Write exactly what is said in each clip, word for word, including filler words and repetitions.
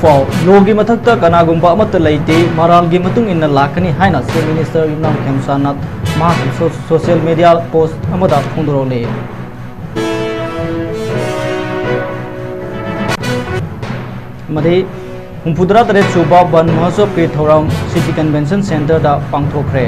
ꯄꯥꯎ꯫ ꯂꯣꯒꯤ ꯃꯊꯛꯇ ꯀꯅꯥꯒꯨꯝꯕ ꯑꯃꯠꯇ ꯂꯩꯇꯦ, ꯃꯔꯥꯜꯒꯤ ꯃꯇꯨꯡ ꯏꯟꯅ ꯂꯥꯛꯀꯅꯤ ꯍꯥꯏꯅ ꯆꯤꯐ ꯃꯤꯅꯤꯁꯇꯔ ꯌꯨꯝꯅꯥꯝ ꯈꯦꯝꯆꯥꯟꯅ ꯃꯍꯥꯛꯀꯤ ꯁꯣ-, ꯁꯣꯁꯤꯌꯦꯜ ꯃꯤꯗꯤꯌꯥ ꯄꯣꯁ ꯑꯃꯗ ꯐꯣꯡꯗꯣꯔꯛꯂꯤ꯫ ꯑꯃꯗꯤ ꯍꯨꯝꯐꯨꯇꯔꯥ ꯇꯔꯦꯠ ꯁꯨꯕ ꯕꯟ ꯃꯍꯣꯠꯁꯕꯀꯤ ꯊꯧꯔꯝ ꯁꯤꯇꯤ ꯀꯟꯚꯦꯟꯁꯟ ꯁꯦꯟꯇꯔꯗ ꯄꯥꯡꯊꯣꯛꯈ꯭ꯔꯦ꯫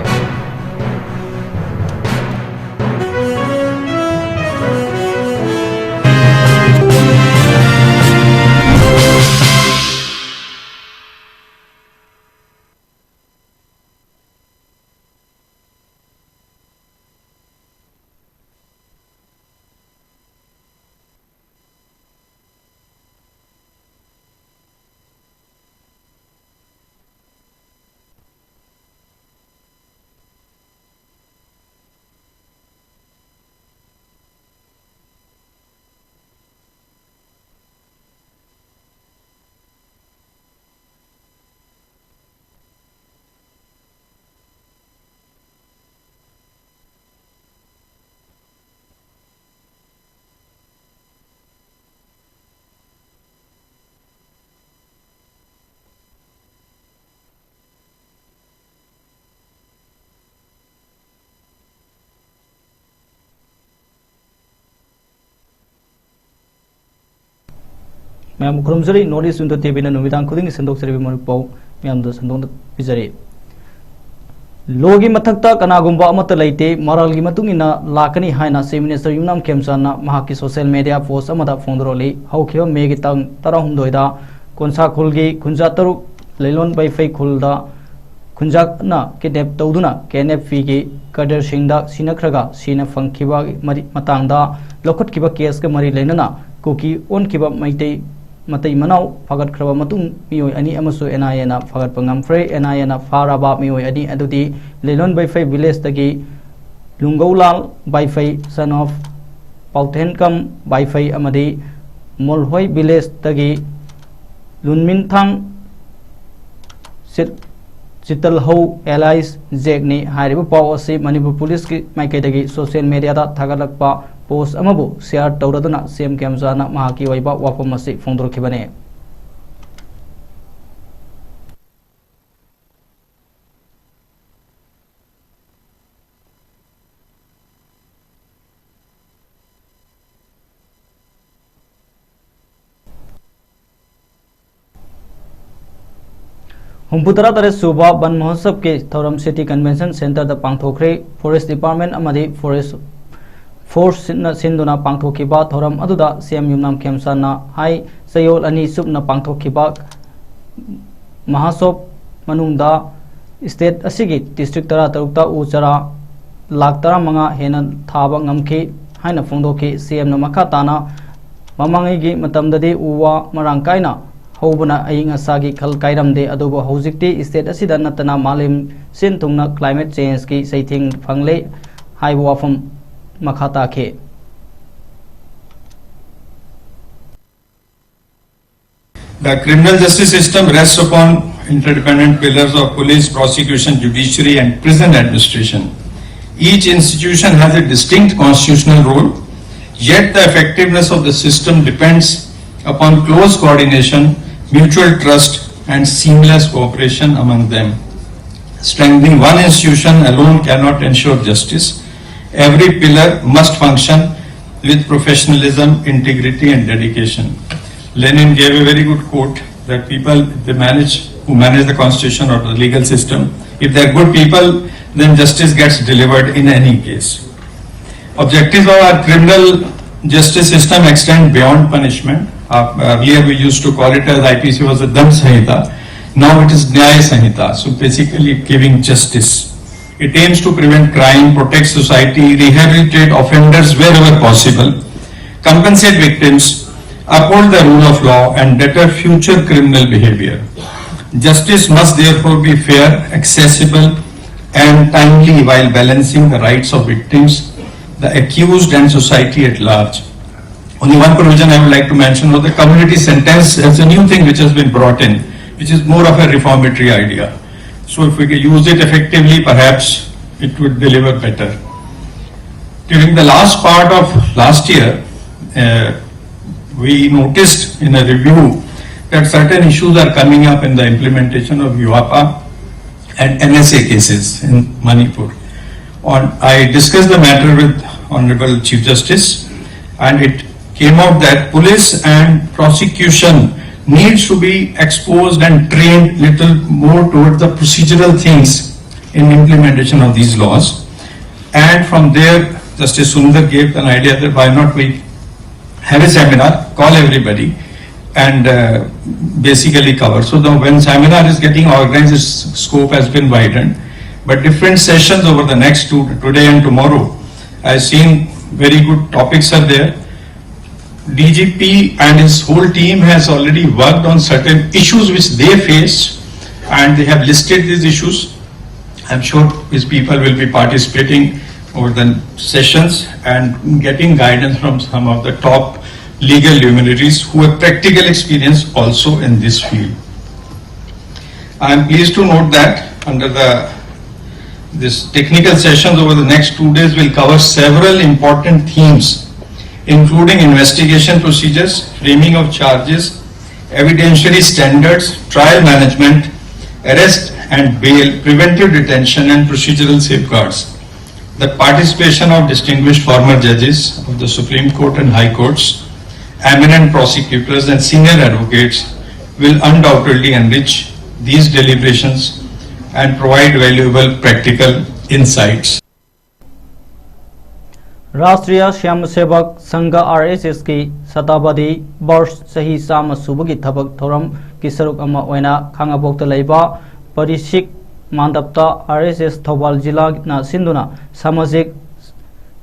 ꯃꯌꯥꯝꯕꯨ ꯈꯨꯔꯨꯝꯖꯔꯤ꯫ North East Window ꯇꯤ ꯚꯤꯅ ꯅꯨꯃꯤꯗꯥꯡ ꯈꯨꯗꯤꯡꯒꯤ ꯁꯟꯗꯣꯛꯆꯔꯤꯕ ꯃꯔꯨꯞ ꯄꯥꯎ ꯃꯌꯥꯝꯗ ꯁꯟꯗꯣꯛꯅ ꯄꯤꯖꯔꯤ꯫ ꯂꯣꯒꯤ ꯃꯊꯛꯇ ꯀꯅꯥꯒꯨꯝꯕ ꯑꯃꯠꯇ ꯂꯩꯇꯦ, ꯃꯔꯥꯜꯒꯤ ꯃꯇꯨꯡ ꯏꯟꯅ ꯂꯥꯛꯀꯅꯤ ꯍꯥꯏꯅ ꯆꯤꯐ ꯃꯤꯅꯤꯁꯇꯔ ꯌꯨꯝꯅꯥꯝ ꯈꯦꯝꯆꯥꯟꯅ ꯃꯍꯥꯛꯀꯤ ꯁꯣꯁꯤꯌꯦꯜ ꯃꯤꯗꯤꯌꯥ ꯄꯣꯁ ꯑꯃꯗ ꯐꯣꯡꯗꯣꯔꯛꯂꯤ꯫ ꯍꯧꯈꯤꯕ ꯃꯦꯒꯤ ꯇꯥꯡ ꯇꯔꯥꯍꯨꯝꯗꯣꯏꯗ ꯀꯣꯟꯁꯥ ꯈꯨꯜꯒꯤ ꯈꯨꯟꯖꯥ ꯇꯔꯨꯛ ꯂꯩꯂꯣꯟ ꯕꯩꯐꯩ ꯈꯨꯜꯗ ꯈꯨꯟꯖꯥꯛꯅ ꯀꯤꯗꯅꯦꯞ ꯇꯧꯗꯨꯅ ꯀꯦ ꯑꯦꯟ ꯑꯦꯐ ꯄꯤꯒꯤ ꯀꯦꯗꯔꯁꯤꯡꯗ ꯁꯤꯟꯅꯈ꯭ꯔꯒ ꯁꯤꯅ ꯐꯪꯈꯤꯕ ꯃꯔꯤ-, ꯃꯇꯥꯡꯗ ꯂꯧꯈꯠꯈꯤꯕ ꯀꯦꯁꯀ ꯃꯔꯤ ꯂꯩꯅꯅ ꯀꯨꯀꯤ ꯑꯣꯟꯈꯤꯕ ꯃꯩꯇꯩ ꯃꯇꯩ ꯃꯅꯥꯎ ꯐꯥꯒꯠꯈ꯭ꯔꯕ ꯃꯇꯨꯡ ꯃꯤꯑꯣꯏ ꯑꯅꯤ ꯑꯃꯁꯨ ꯑꯦꯟ ꯑꯥꯏ ꯑꯦꯅ ꯐꯥꯒꯠꯄ ꯉꯝꯈ꯭ꯔꯦ꯫ ꯑꯦꯟ ꯑꯥꯏ ꯑꯦꯅ ꯐꯥꯔꯕ ꯃꯤꯑꯣꯏ ꯑꯅꯤ ꯑꯗꯨꯗꯤ ꯂꯩꯂꯣꯟ ꯕꯩꯐꯩ ꯚꯤꯂꯦꯖꯇꯒꯤ ꯂꯨꯡꯒꯧꯂꯥꯜ ꯕꯥꯏꯐꯩ, son of ꯄꯥꯎꯊꯦꯟꯀꯝ ꯕꯥꯏꯐꯩ ꯑꯃꯗꯤ ꯃꯣꯜꯍꯣꯏ ꯚꯤꯂꯦꯖꯇꯒꯤ ꯂꯨꯟꯃꯤꯟꯊꯥꯡ ꯆꯤꯠ-, ꯆꯤꯇꯜꯍꯧ alias ꯖꯦꯛꯅꯤ꯫ ꯍꯥꯏꯔꯤꯕ ꯄꯥꯎ ꯑꯁꯤ ꯃꯅꯤꯄꯨꯔ ꯄꯨꯂꯤꯁꯀꯤ ꯃꯥꯏꯀꯩꯗꯒꯤ ꯁꯣꯁꯤꯌꯦꯜ ꯃꯤꯗꯤꯌꯥꯗ ꯊꯥꯒꯠꯂꯛꯄ ꯄꯣꯁ ꯑꯃꯕꯨ ꯁꯤꯌꯥꯔ ꯇꯧꯔꯗꯨꯅ ꯁꯤ ꯑꯦꯝ ꯈꯦꯝꯆꯥꯟꯅ ꯃꯍꯥꯛꯀꯤ ꯑꯣꯏꯕ ꯋꯥꯐꯝ ꯑꯁꯤ ꯐꯣꯡꯗꯣꯔꯛꯈꯤꯕꯅꯤ꯫ ꯍꯨꯝꯐꯨ ꯇꯔꯥ ꯇꯔꯦꯠ ꯁꯨꯕ ꯕꯟ ꯃꯍꯣꯠꯁꯕꯀꯤ ꯊꯧꯔꯝ ꯁꯤꯇꯤ ꯀꯟꯚꯦꯟꯁꯟ ꯁꯦꯟꯇꯔꯗ ꯄꯥꯡꯊꯣꯛꯈ꯭ꯔꯦ꯫ ꯐꯣꯔꯦꯁ ꯗꯤꯄꯥꯔꯠꯃꯦꯟ ꯑꯃꯗꯤ ꯐꯣꯔꯦꯁ ꯐꯣꯔꯁꯅ ꯁꯤꯟꯗꯨꯅ ꯄꯥꯡꯊꯣꯛꯈꯤꯕ ꯊꯧꯔꯝ ꯑꯗꯨꯗ ꯁꯤ ꯑꯦꯝ ꯌꯨꯝꯅꯥꯝ ꯈꯦꯝꯆꯥꯟꯅ ꯍꯥꯏ, ꯆꯌꯣꯜ ꯑꯅꯤ ꯆꯨꯞꯅ ꯄꯥꯡꯊꯣꯛꯈꯤꯕ ꯃꯍꯥꯁꯣꯞ ꯃꯅꯨꯡꯗ ꯁ꯭ꯇꯦꯠ ꯑꯁꯤꯒꯤ ꯗꯤꯁꯇ꯭ꯔꯤꯛ ꯇꯔꯥꯇꯔꯨꯛꯇ ꯎ ꯆꯥꯔꯥ ꯂꯥꯈ ꯇꯔꯥꯃꯉꯥ ꯍꯦꯟꯅ ꯊꯥꯕ ꯉꯝꯈꯤ ꯍꯥꯏꯅ ꯐꯣꯡꯗꯣꯛꯈꯤ꯫ ꯁꯤ ꯑꯦꯝꯅ ꯃꯈꯥ ꯇꯥꯅ, ꯃꯃꯥꯡꯉꯩꯒꯤ ꯃꯇꯝꯗꯗꯤ ꯎ ꯋꯥ ꯃꯔꯥꯡ ꯀꯥꯏꯅ ꯍꯧꯕꯅ ꯑꯏꯪ ꯑꯁꯥꯒꯤ ꯈꯜ ꯀꯥꯏꯔꯝꯗꯦ, ꯑꯗꯨꯕꯨ ꯍꯧꯖꯤꯛꯇꯤ ꯁ꯭ꯇꯦꯠ ꯑꯁꯤꯗ ꯅꯠꯇꯅ ꯃꯥꯂꯦꯝ ꯁꯤꯟ ꯊꯨꯡꯅ ꯀ꯭ꯂꯥꯏꯃꯦꯠ ꯆꯦꯟꯖꯀꯤ ꯆꯩꯊꯦꯡ ꯐꯪꯂꯦ ꯍꯥꯏꯕ ꯋꯥꯐꯝ ꯃꯈꯥ ꯇꯥꯈꯤ꯫ The criminal justice system rests upon interdependent pillars of police, prosecution, judiciary, and prison administration. Each institution has a distinct constitutional role, yet the effectiveness of the system depends upon close coordination, mutual trust, and seamless cooperation among them. Strengthening one institution alone cannot ensure justice. Every pillar must function with professionalism, integrity, and dedication. Lenin gave a very good quote that people, if they manage, who manage the constitution or the legal system, if they're good people, then justice gets delivered in any case. Objectives of our criminal justice system extend beyond punishment. Uh, earlier we used to call it as I P C was a Dam Sanhita. Now it is Nyay Sanhita. So basically giving justice. It aims to prevent crime, protect society, rehabilitate offenders wherever possible, compensate victims, uphold the rule of law, and deter future criminal behavior. Justice must therefore be fair, accessible, and timely while balancing the rights of victims, the accused, and society at large. Only one provision I would like to mention was the community sentence as a new thing which has been brought in, which is more of a reformatory idea. So if we can use it effectively, perhaps it would deliver better. During the last part of last year, uh, we noticed in a review that certain issues are coming up in the implementation of UAPA and N S A cases in Manipur. On, I discussed the matter with Honorable Chief Justice, and it came out that police and prosecution needs to be exposed and trained little more toward the procedural things in implementation of these laws. And from there, Justice Sundar gave an idea that why not we have a seminar, call everybody, and uh, basically cover. So the, when seminar is getting organized, its scope has been widened. But different sessions over the next two, today and tomorrow, I've seen very good topics are there. D G P and his whole team has already worked on certain issues which they faced, and they have listed these issues. I'm sure these people will be participating over the sessions and getting guidance from some of the top legal luminaries who have practical experience also in this field. I am pleased to note that under the this technical sessions over the next two days will cover several important themes, including investigation procedures, framing of charges, evidentiary standards, trial management, arrest and bail, preventive detention, and procedural safeguards. The participation of distinguished former judges of the Supreme Court and High Courts, eminent prosecutors, and senior advocates will undoubtedly enrich these deliberations and provide valuable practical insights. Rashtriya Swayam Sewak Sangh R S ꯑꯦꯁꯀꯤ ꯁꯇꯥꯕꯗꯤ ꯕꯔꯁ ꯆꯍꯤ ꯆꯥꯝꯃ ꯁꯨꯕꯒꯤ ꯊꯕꯛ ꯊꯧꯔꯝꯒꯤ ꯁꯔꯨꯛ ꯑꯃ ꯑꯣꯏꯅ ꯈꯥꯉꯕꯣꯛꯇ ꯂꯩꯕ ꯄꯔꯤꯁꯤꯛ ꯃꯥꯟꯗꯞꯇ ꯑꯥꯔ ꯑꯦꯁ ꯑꯦꯁ ꯊꯧꯕꯥꯜ ꯖꯤꯂꯥꯅ ꯁꯤꯟꯗꯨꯅ ꯁꯃꯥꯖꯤꯛ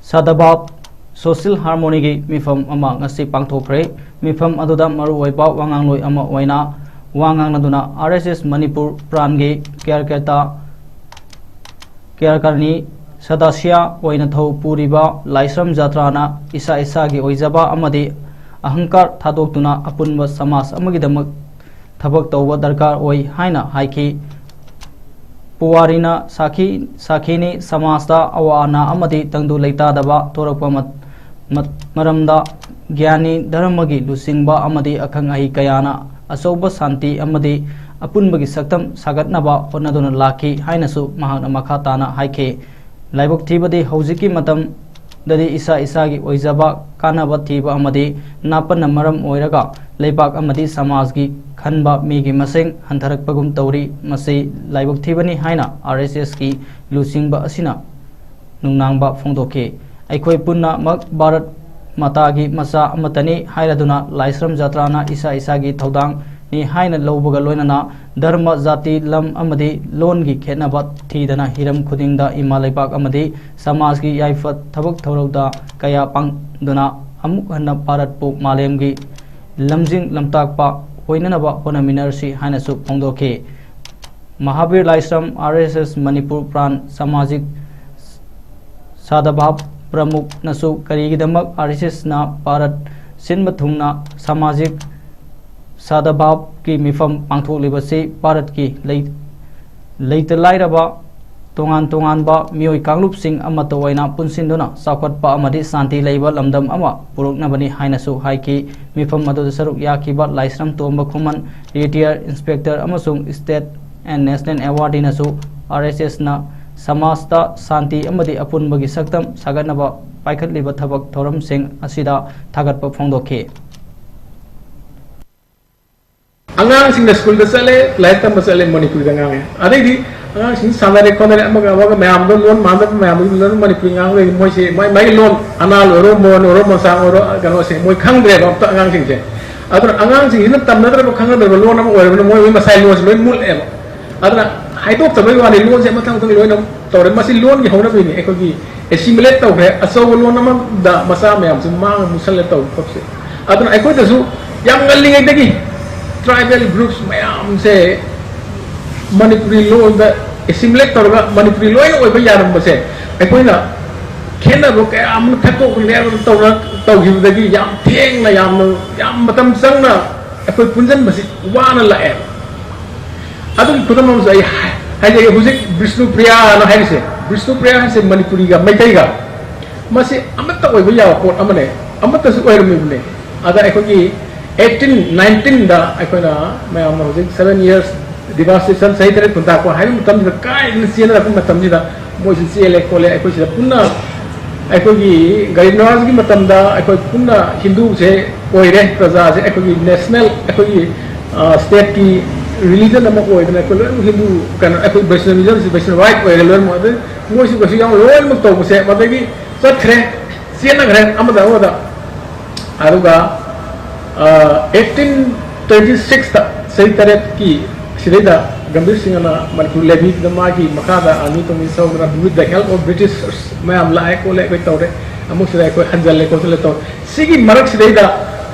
ꯁꯗꯕꯥꯕ ꯁꯣꯁꯤꯌꯦꯜ ꯍꯥꯔꯃꯣꯅꯤꯒꯤ ꯃꯤꯐꯝ ꯑꯃ ꯉꯁꯤ ꯄꯥꯡꯊꯣꯛꯈ꯭ꯔꯦ꯫ ꯃꯤꯐꯝ ꯑꯗꯨꯗ ꯃꯔꯨꯑꯣꯏꯕ ꯋꯥꯉꯥꯡꯂꯣꯏ ꯑꯃ ꯑꯣꯏꯅ ꯋꯥ ꯉꯥꯡꯅꯗꯨꯅ ꯑꯥꯔ ꯑꯦꯁ ꯑꯦꯁ ꯃꯅꯤꯄꯨꯔ ꯕ꯭ꯔꯥꯟꯒꯤ ꯀ꯭ꯌꯥꯔꯀꯦꯇꯥ ꯀ꯭ꯌꯥꯔꯀꯥꯔꯅꯤ ꯁꯗꯥꯁꯤꯌꯥ ꯑꯣꯏꯅ ꯊꯧ ꯄꯨꯔꯤꯕ ꯂꯥꯏꯁ꯭ꯔꯝ ꯖꯥꯇ꯭ꯔꯥꯅ ꯏꯁꯥ ꯏꯁꯥꯒꯤ ꯑꯣꯏꯖꯕ ꯑꯃꯗꯤ ꯑꯍꯪꯀꯥꯔ ꯊꯥꯗꯣꯛꯇꯨꯅ ꯑꯄꯨꯟꯕ ꯁꯃꯥꯖ ꯑꯃꯒꯤꯗꯃꯛ ꯊꯕꯛ ꯇꯧꯕ ꯗꯔꯀꯥꯔ ꯑꯣꯏ ꯍꯥꯏꯅ ꯍꯥꯏꯈꯤ꯫ ꯄꯨꯋꯥꯔꯤꯅ ꯁꯥꯈꯤ ꯁꯥꯈꯤꯅꯤ, ꯁꯃꯥꯖꯇ ꯑꯋꯥ ꯑꯅꯥ ꯑꯃꯗꯤ ꯇꯪꯗꯨ ꯂꯩꯇꯥꯗꯕ ꯊꯣꯔꯛꯄ ꯃꯠ- ꯃꯠ- ꯃꯔꯝꯗ ꯒ꯭ꯌꯥꯅꯤ ꯙꯔꯃꯒꯤ ꯂꯨꯆꯤꯡꯕ ꯑꯃꯗꯤ ꯑꯈꯪ ꯑꯍꯩ ꯀꯌꯥꯅ ꯑꯆꯧꯕ ꯁꯥꯟꯇꯤ ꯑꯃꯗꯤ ꯑꯄꯨꯟꯕꯒꯤ ꯁꯛꯇꯝ ꯁꯥꯒꯠꯅꯕ ꯍꯣꯠꯅꯗꯨꯅ ꯂꯥꯛꯈꯤ ꯍꯥꯏꯅꯁꯨ ꯃꯍꯥꯛꯅ ꯃꯈꯥ ꯇꯥꯅ ꯍꯥꯏꯈꯤ꯫ ꯂꯥꯏꯕꯛ ꯊꯤꯕꯗꯤ ꯍꯧꯖꯤꯛꯀꯤ ꯃꯇꯝ ꯗꯗꯤ ꯏꯁꯥ ꯏꯁꯥꯒꯤ ꯑꯣꯏꯖꯕ ꯀꯥꯟꯅꯕ ꯊꯤꯕ ꯑꯃꯗꯤ ꯅꯥꯄꯟꯅ ꯃꯔꯝ ꯑꯣꯏꯔꯒ ꯂꯩꯕꯥꯛ ꯑꯃꯗꯤ ꯁꯃꯥꯖꯒꯤ ꯈꯟꯕ ꯃꯤꯒꯤ ꯃꯁꯤꯡ ꯍꯟꯊꯔꯛꯄꯒꯨꯝ ꯇꯧꯔꯤ꯫ ꯃꯁꯤ ꯂꯥꯏꯕꯛ ꯊꯤꯕꯅꯤ ꯍꯥꯏꯅ ꯑꯥꯔ ꯑꯦꯁ ꯑꯦꯁꯀꯤ ꯂꯨꯆꯤꯡꯕ ꯑꯁꯤꯅ ꯅꯨꯡꯅꯥꯡꯕ ꯐꯣꯡꯗꯣꯛꯈꯤ꯫ ꯑꯩꯈꯣꯏ ꯄꯨꯝꯅꯃꯛ ꯚꯥꯔꯠ ꯃꯥꯇꯥꯒꯤ ꯃꯆꯥ ꯑꯃꯠꯇꯅꯤ ꯍꯥꯏꯔꯗꯨꯅ ꯂꯥꯏꯁ꯭ꯔꯝ ꯖꯥꯇ꯭ꯔꯥꯅ ꯏꯁꯥ ꯏꯁꯥꯒꯤ ꯊꯧꯗꯥꯡꯅꯤ ꯍꯥꯏꯅ ꯂꯧꯕꯒ ꯂꯣꯏꯅꯅ ꯙꯔꯃ, ꯖꯥꯇꯤ, ꯂꯝ ꯑꯃꯗꯤ ꯂꯣꯟꯒꯤ ꯈꯦꯠꯅꯕ ꯊꯤꯗꯅ ꯍꯤꯔꯝ ꯈꯨꯗꯤꯡꯗ ꯏꯃꯥ ꯂꯩꯕꯥꯛ ꯑꯃꯗꯤ ꯁꯃꯥꯖꯒꯤ ꯌꯥꯏꯐ ꯊꯕꯛ ꯊꯧꯔꯝꯗ ꯀꯌꯥ ꯄꯥꯡꯗꯨꯅ ꯑꯃꯨꯛ ꯍꯟꯅ ꯚꯥꯔꯠꯄꯨ ꯃꯥꯂꯦꯝꯒꯤ ꯂꯝꯖꯤꯡ ꯂꯝꯇꯥꯛꯄ ꯑꯣꯏꯅꯅꯕ ꯍꯣꯠꯅꯃꯤꯟꯅꯔꯁꯤ ꯍꯥꯏꯅꯁꯨ ꯐꯣꯡꯗꯣꯛꯈꯤ꯫ ꯃꯍꯥꯕꯤꯔ ꯂꯥꯏꯁ꯭ꯔꯝ, ꯑꯥꯔ ꯑꯦꯁ ꯑꯦꯁ ꯃꯅꯤꯄꯨꯔ ꯄ꯭ꯔꯥꯟ ꯁꯃꯥꯖꯤꯛ ꯁꯥꯗꯚꯥꯕ ꯄ꯭ꯔꯃꯨꯈꯅꯁꯨ ꯀꯔꯤꯒꯤꯗꯃꯛ ꯑꯥꯔ ꯑꯦꯁ ꯑꯦꯁꯅ ꯚꯥꯔꯠ ꯁꯤꯟꯕ ꯊꯨꯡꯅ ꯁꯃꯥꯖꯤꯛ ꯁꯥꯗꯚꯥꯕꯀꯤ ꯃꯤꯐꯝ ꯄꯥꯡꯊꯣꯛꯂꯤꯕꯁꯤ ꯚꯥꯔꯠꯀꯤ ꯂꯩ-, ꯂꯩꯇ ꯂꯥꯏꯔꯕ ꯇꯣꯉꯥꯟ ꯇꯣꯉꯥꯟꯕ ꯃꯤꯑꯣꯏ ꯀꯥꯡꯂꯨꯞꯁꯤꯡ ꯑꯃꯠꯇ ꯑꯣꯏꯅ ꯄꯨꯟꯁꯤꯟꯗꯨꯅ ꯆꯥꯎꯈꯠꯄ ꯑꯃꯗꯤ ꯁꯥꯟꯇꯤ ꯂꯩꯕ ꯂꯝꯗꯝ ꯑꯃ ꯄꯨꯔꯛꯅꯕꯅꯤ ꯍꯥꯏꯅꯁꯨ ꯍꯥꯏꯈꯤ꯫ ꯃꯤꯐꯝ ꯑꯗꯨꯗ ꯁꯔꯨꯛ ꯌꯥꯈꯤꯕ ꯂꯥꯏꯁ꯭ꯔꯝ ꯇꯣꯝꯕ ꯈꯨꯃꯟ, ꯔꯤꯇꯥꯌꯔ ꯏꯟꯁꯄꯦꯛꯇꯔ ꯑꯃꯁꯨꯡ state and national awardꯅꯁꯨ ꯑꯥꯔ ꯑꯦꯁ ꯑꯦꯁꯅ ꯁꯃꯥꯖꯇ ꯁꯥꯟꯇꯤ ꯑꯃꯗꯤ ꯑꯄꯨꯟꯕꯒꯤ ꯁꯛꯇꯝ ꯁꯥꯒꯠꯅꯕ ꯄꯥꯏꯈꯠꯂꯤꯕ ꯊꯕꯛ ꯊꯧꯔꯝꯁꯤꯡ ꯑꯁꯤꯗ ꯊꯥꯒꯠꯄ ꯐꯣꯡꯗꯣꯛꯈꯤ꯫ ꯑꯉꯥꯡꯁꯤꯡꯅ ꯁ꯭ꯀꯨꯜꯗ ꯆꯠꯂꯦ, ꯂꯥꯏꯔꯤꯛ ꯇꯝꯕ ꯆꯠꯂꯦ, ꯃꯅꯤꯄꯨꯔꯤꯗ ꯉꯥꯡꯉꯦ꯫ ꯑꯗꯩꯗꯤ ꯑꯉꯥꯡꯁꯤꯡ ꯁꯥꯟꯅꯔꯦ ꯈꯣꯠꯅꯔꯦ, ꯑꯃꯒ ꯑꯃꯒ ꯃꯌꯥꯝꯗꯣ ꯂꯣꯟ ꯃꯥꯟꯅꯗꯕ ꯃꯌꯥꯝꯗꯨ ꯂꯣꯏꯅ ꯃꯅꯤꯄꯨꯔꯤ ꯉꯥꯡꯕꯗꯒꯤ ꯃꯣꯏꯁꯦ ꯃꯥꯏ ꯃꯥꯏꯒꯤ ꯂꯣꯟ, ꯑꯅꯥꯜ ꯑꯣꯏꯔꯣ, ꯃꯣꯟ ꯑꯣꯏꯔꯣ, ꯃꯣꯟꯁꯥꯡ ꯑꯣꯏꯔꯣ, ꯀꯩꯅꯣꯁꯦ ꯃꯣꯏ ꯈꯪꯗ꯭ꯔꯦꯕ ꯑꯝꯇ ꯑꯉꯥꯡꯁꯤꯡꯁꯦ꯫ ꯑꯗꯨꯅ ꯑꯉꯥꯡꯁꯤꯡꯁꯤꯅ ꯇꯝꯅꯗ꯭ꯔꯕ, ꯈꯪꯅꯗ꯭ꯔꯕ ꯂꯣꯟ ꯑꯃ ꯑꯣꯏꯔꯕꯅꯤꯅ ꯃꯣꯏ ꯃꯣꯏ ꯃꯁꯥꯏ ꯂꯣꯟꯁꯦ ꯂꯣꯏ ꯃꯨꯠꯂꯛꯑꯦꯕ꯫ ꯑꯗꯨꯅ ꯍꯥꯏꯗꯣꯛꯇꯕꯩ ꯋꯥꯅꯤ, ꯂꯣꯟꯁꯦ ꯃꯊꯪ ꯃꯊꯪ ꯂꯣꯏꯅ ꯇꯧꯔꯦ꯫ ꯃꯁꯤ ꯂꯣꯟꯒꯤ ꯍꯧꯅꯕꯤꯅꯤ, ꯑꯩꯈꯣꯏꯒꯤ assimilate ꯇꯧꯈ꯭ꯔꯦ, ꯑꯆꯧꯕ ꯂꯣꯟ ꯑꯃꯗ ꯃꯆꯥ ꯃꯌꯥꯝꯁꯦ ꯃꯥꯡꯉ ꯃꯨꯠꯁꯜꯂꯦ ꯇꯧꯕ ꯈꯣꯠꯄꯁꯦ꯫ ꯑꯗꯨꯅ ꯑꯩꯈꯣꯏꯗꯁꯨ ꯌꯥꯝ ꯉꯜꯂꯤꯉꯩꯗꯒꯤ tribal groups ꯃꯌꯥꯝꯁꯦ ꯃꯅꯤꯄꯨꯔꯤ ꯂꯣꯟꯗ assimilate ꯇꯧꯔꯒ ꯃꯅꯤꯄꯨꯔꯤ ꯂꯣꯏꯅ ꯑꯣꯏꯕ ꯌꯥꯔꯝꯕꯁꯦ ꯑꯩꯈꯣꯏꯅ ꯈꯦꯠꯅꯕ ꯀꯌꯥ ꯑꯃ ꯊꯛꯇꯣꯛ ꯅꯦꯔ ꯇꯧꯔ ꯇꯧꯈꯤꯕꯗꯒꯤ ꯌꯥꯝ ꯊꯦꯡꯅ, ꯌꯥꯝꯅ, ꯌꯥꯝ ꯃꯇꯝ ꯆꯪꯅ ꯑꯩꯈꯣꯏ ꯄꯨꯟꯁꯤꯟꯕꯁꯤ ꯋꯥꯅ ꯂꯥꯛꯑꯦꯕ꯫ ꯑꯗꯨꯒꯤ ꯈꯨꯗꯝ ꯑꯃꯁꯨ ꯑꯩ ꯍꯥꯏ-, ꯍꯥꯏꯖꯒꯦ꯫ ꯍꯧꯖꯤꯛ ꯕꯤꯁꯅꯨꯄ꯭ꯔꯤꯌꯥꯅ ꯍꯥꯏꯔꯤꯁꯦ, ꯕꯤꯁꯅꯨꯄ꯭ꯔꯤꯌꯥ ꯍꯥꯏꯁꯦ ꯃꯅꯤꯄꯨꯔꯤꯒ ꯃꯩꯇꯩꯒ ꯃꯁꯤ ꯑꯃꯠꯇ ꯑꯣꯏꯕ ꯌꯥꯕ ꯄꯣꯠ ꯑꯃꯅꯦ, ꯑꯃꯠꯇꯁꯨ ꯑꯣꯏꯔꯝꯃꯤꯕꯅꯦ꯫ ꯑꯗ ꯑꯩꯈꯣꯏꯒꯤ eighteen nineteenꯗ ꯑꯩꯈꯣꯏꯅ ꯃꯌꯥꯝꯅ ꯍꯧꯖꯤꯛ seven years devastations, ꯆꯍꯤ ꯇꯔꯦꯠ ꯈꯨꯟꯇꯥꯛꯄ ꯍꯥꯏꯕ ꯃꯇꯝꯁꯤꯗ ꯀꯥꯏꯗꯅ ꯆꯦꯟꯅꯔꯛꯄ ꯃꯇꯝꯁꯤꯗ ꯃꯣꯏꯁꯤ ꯆꯦꯜꯂꯦ ꯈꯣꯠꯂꯦ, ꯑꯩꯈꯣꯏ ꯁꯤꯗ ꯄꯨꯟꯅ ꯑꯩꯈꯣꯏꯒꯤ ꯒꯔꯤꯕ ꯅꯋꯥꯖꯒꯤ ꯃꯇꯝꯗ ꯑꯩꯈꯣꯏ ꯄꯨꯟꯅ ꯍꯤꯟꯗꯨꯁꯦ ꯑꯣꯏꯔꯦ, ꯄ꯭ꯔꯖꯥꯁꯦ ꯑꯩꯈꯣꯏꯒꯤ ꯅꯦꯁꯅꯦꯜ, ꯑꯩꯈꯣꯏꯒꯤ ꯁ꯭ꯇꯦꯠꯀꯤ ꯔꯤꯂꯤꯖꯟ ꯑꯃ ꯑꯣꯏꯗꯅ ꯑꯩꯈꯣꯏ ꯂꯣꯏꯅꯃꯛ ꯍꯤꯟꯗꯨ, ꯀꯩꯅꯣ, ꯑꯩꯈꯣꯏ ꯕꯩꯁꯅꯕꯤꯖꯝꯁꯤ ꯕꯩꯁꯅꯕꯥꯏꯠ ꯑꯣꯏꯔꯦ ꯂꯣꯏꯅꯃꯛ꯫ ꯑꯗꯩ ꯃꯣꯏꯁꯨ ꯀꯩꯁꯨ ꯌꯥꯝ ꯂꯣꯏꯅꯃꯛ ꯇꯧꯕꯁꯦ ꯃꯗꯒꯤ ꯆꯠꯈ꯭ꯔꯦ, ꯆꯦꯟꯅꯈ꯭ꯔꯦ ꯑꯃꯗ ꯑꯃꯗ꯫ ꯑꯗꯨꯒ ꯑꯩꯠꯇꯤꯟ ꯇ꯭ꯋꯦꯟꯇꯤ ꯁꯤꯛꯁꯇ, ꯆꯍꯤ ꯇꯔꯦꯠꯀꯤ ꯁꯤꯗꯩꯗ ꯒꯝꯚꯤꯔ ꯁꯤꯡꯍꯅ ꯃꯅꯤꯄꯨꯔ ꯂꯦꯚꯤꯗꯨꯗ ꯃꯥꯒꯤ ꯃꯈꯥꯗ army ꯇꯣꯃꯤ ꯁꯧꯗꯅ with the help of Britishers ꯃꯌꯥꯝ ꯂꯥꯛꯑꯦ ꯈꯣꯠꯂꯦ ꯑꯩꯈꯣꯏ ꯇꯧꯔꯦ, ꯑꯃꯨꯛꯁꯤꯗ ꯑꯩꯈꯣꯏ ꯍꯟꯖꯜꯂꯦ ꯈꯣꯠꯆꯜꯂꯦ ꯇꯧꯔꯦ꯫ ꯁꯤꯒꯤ ꯃꯔꯛꯁꯤꯗꯩꯗ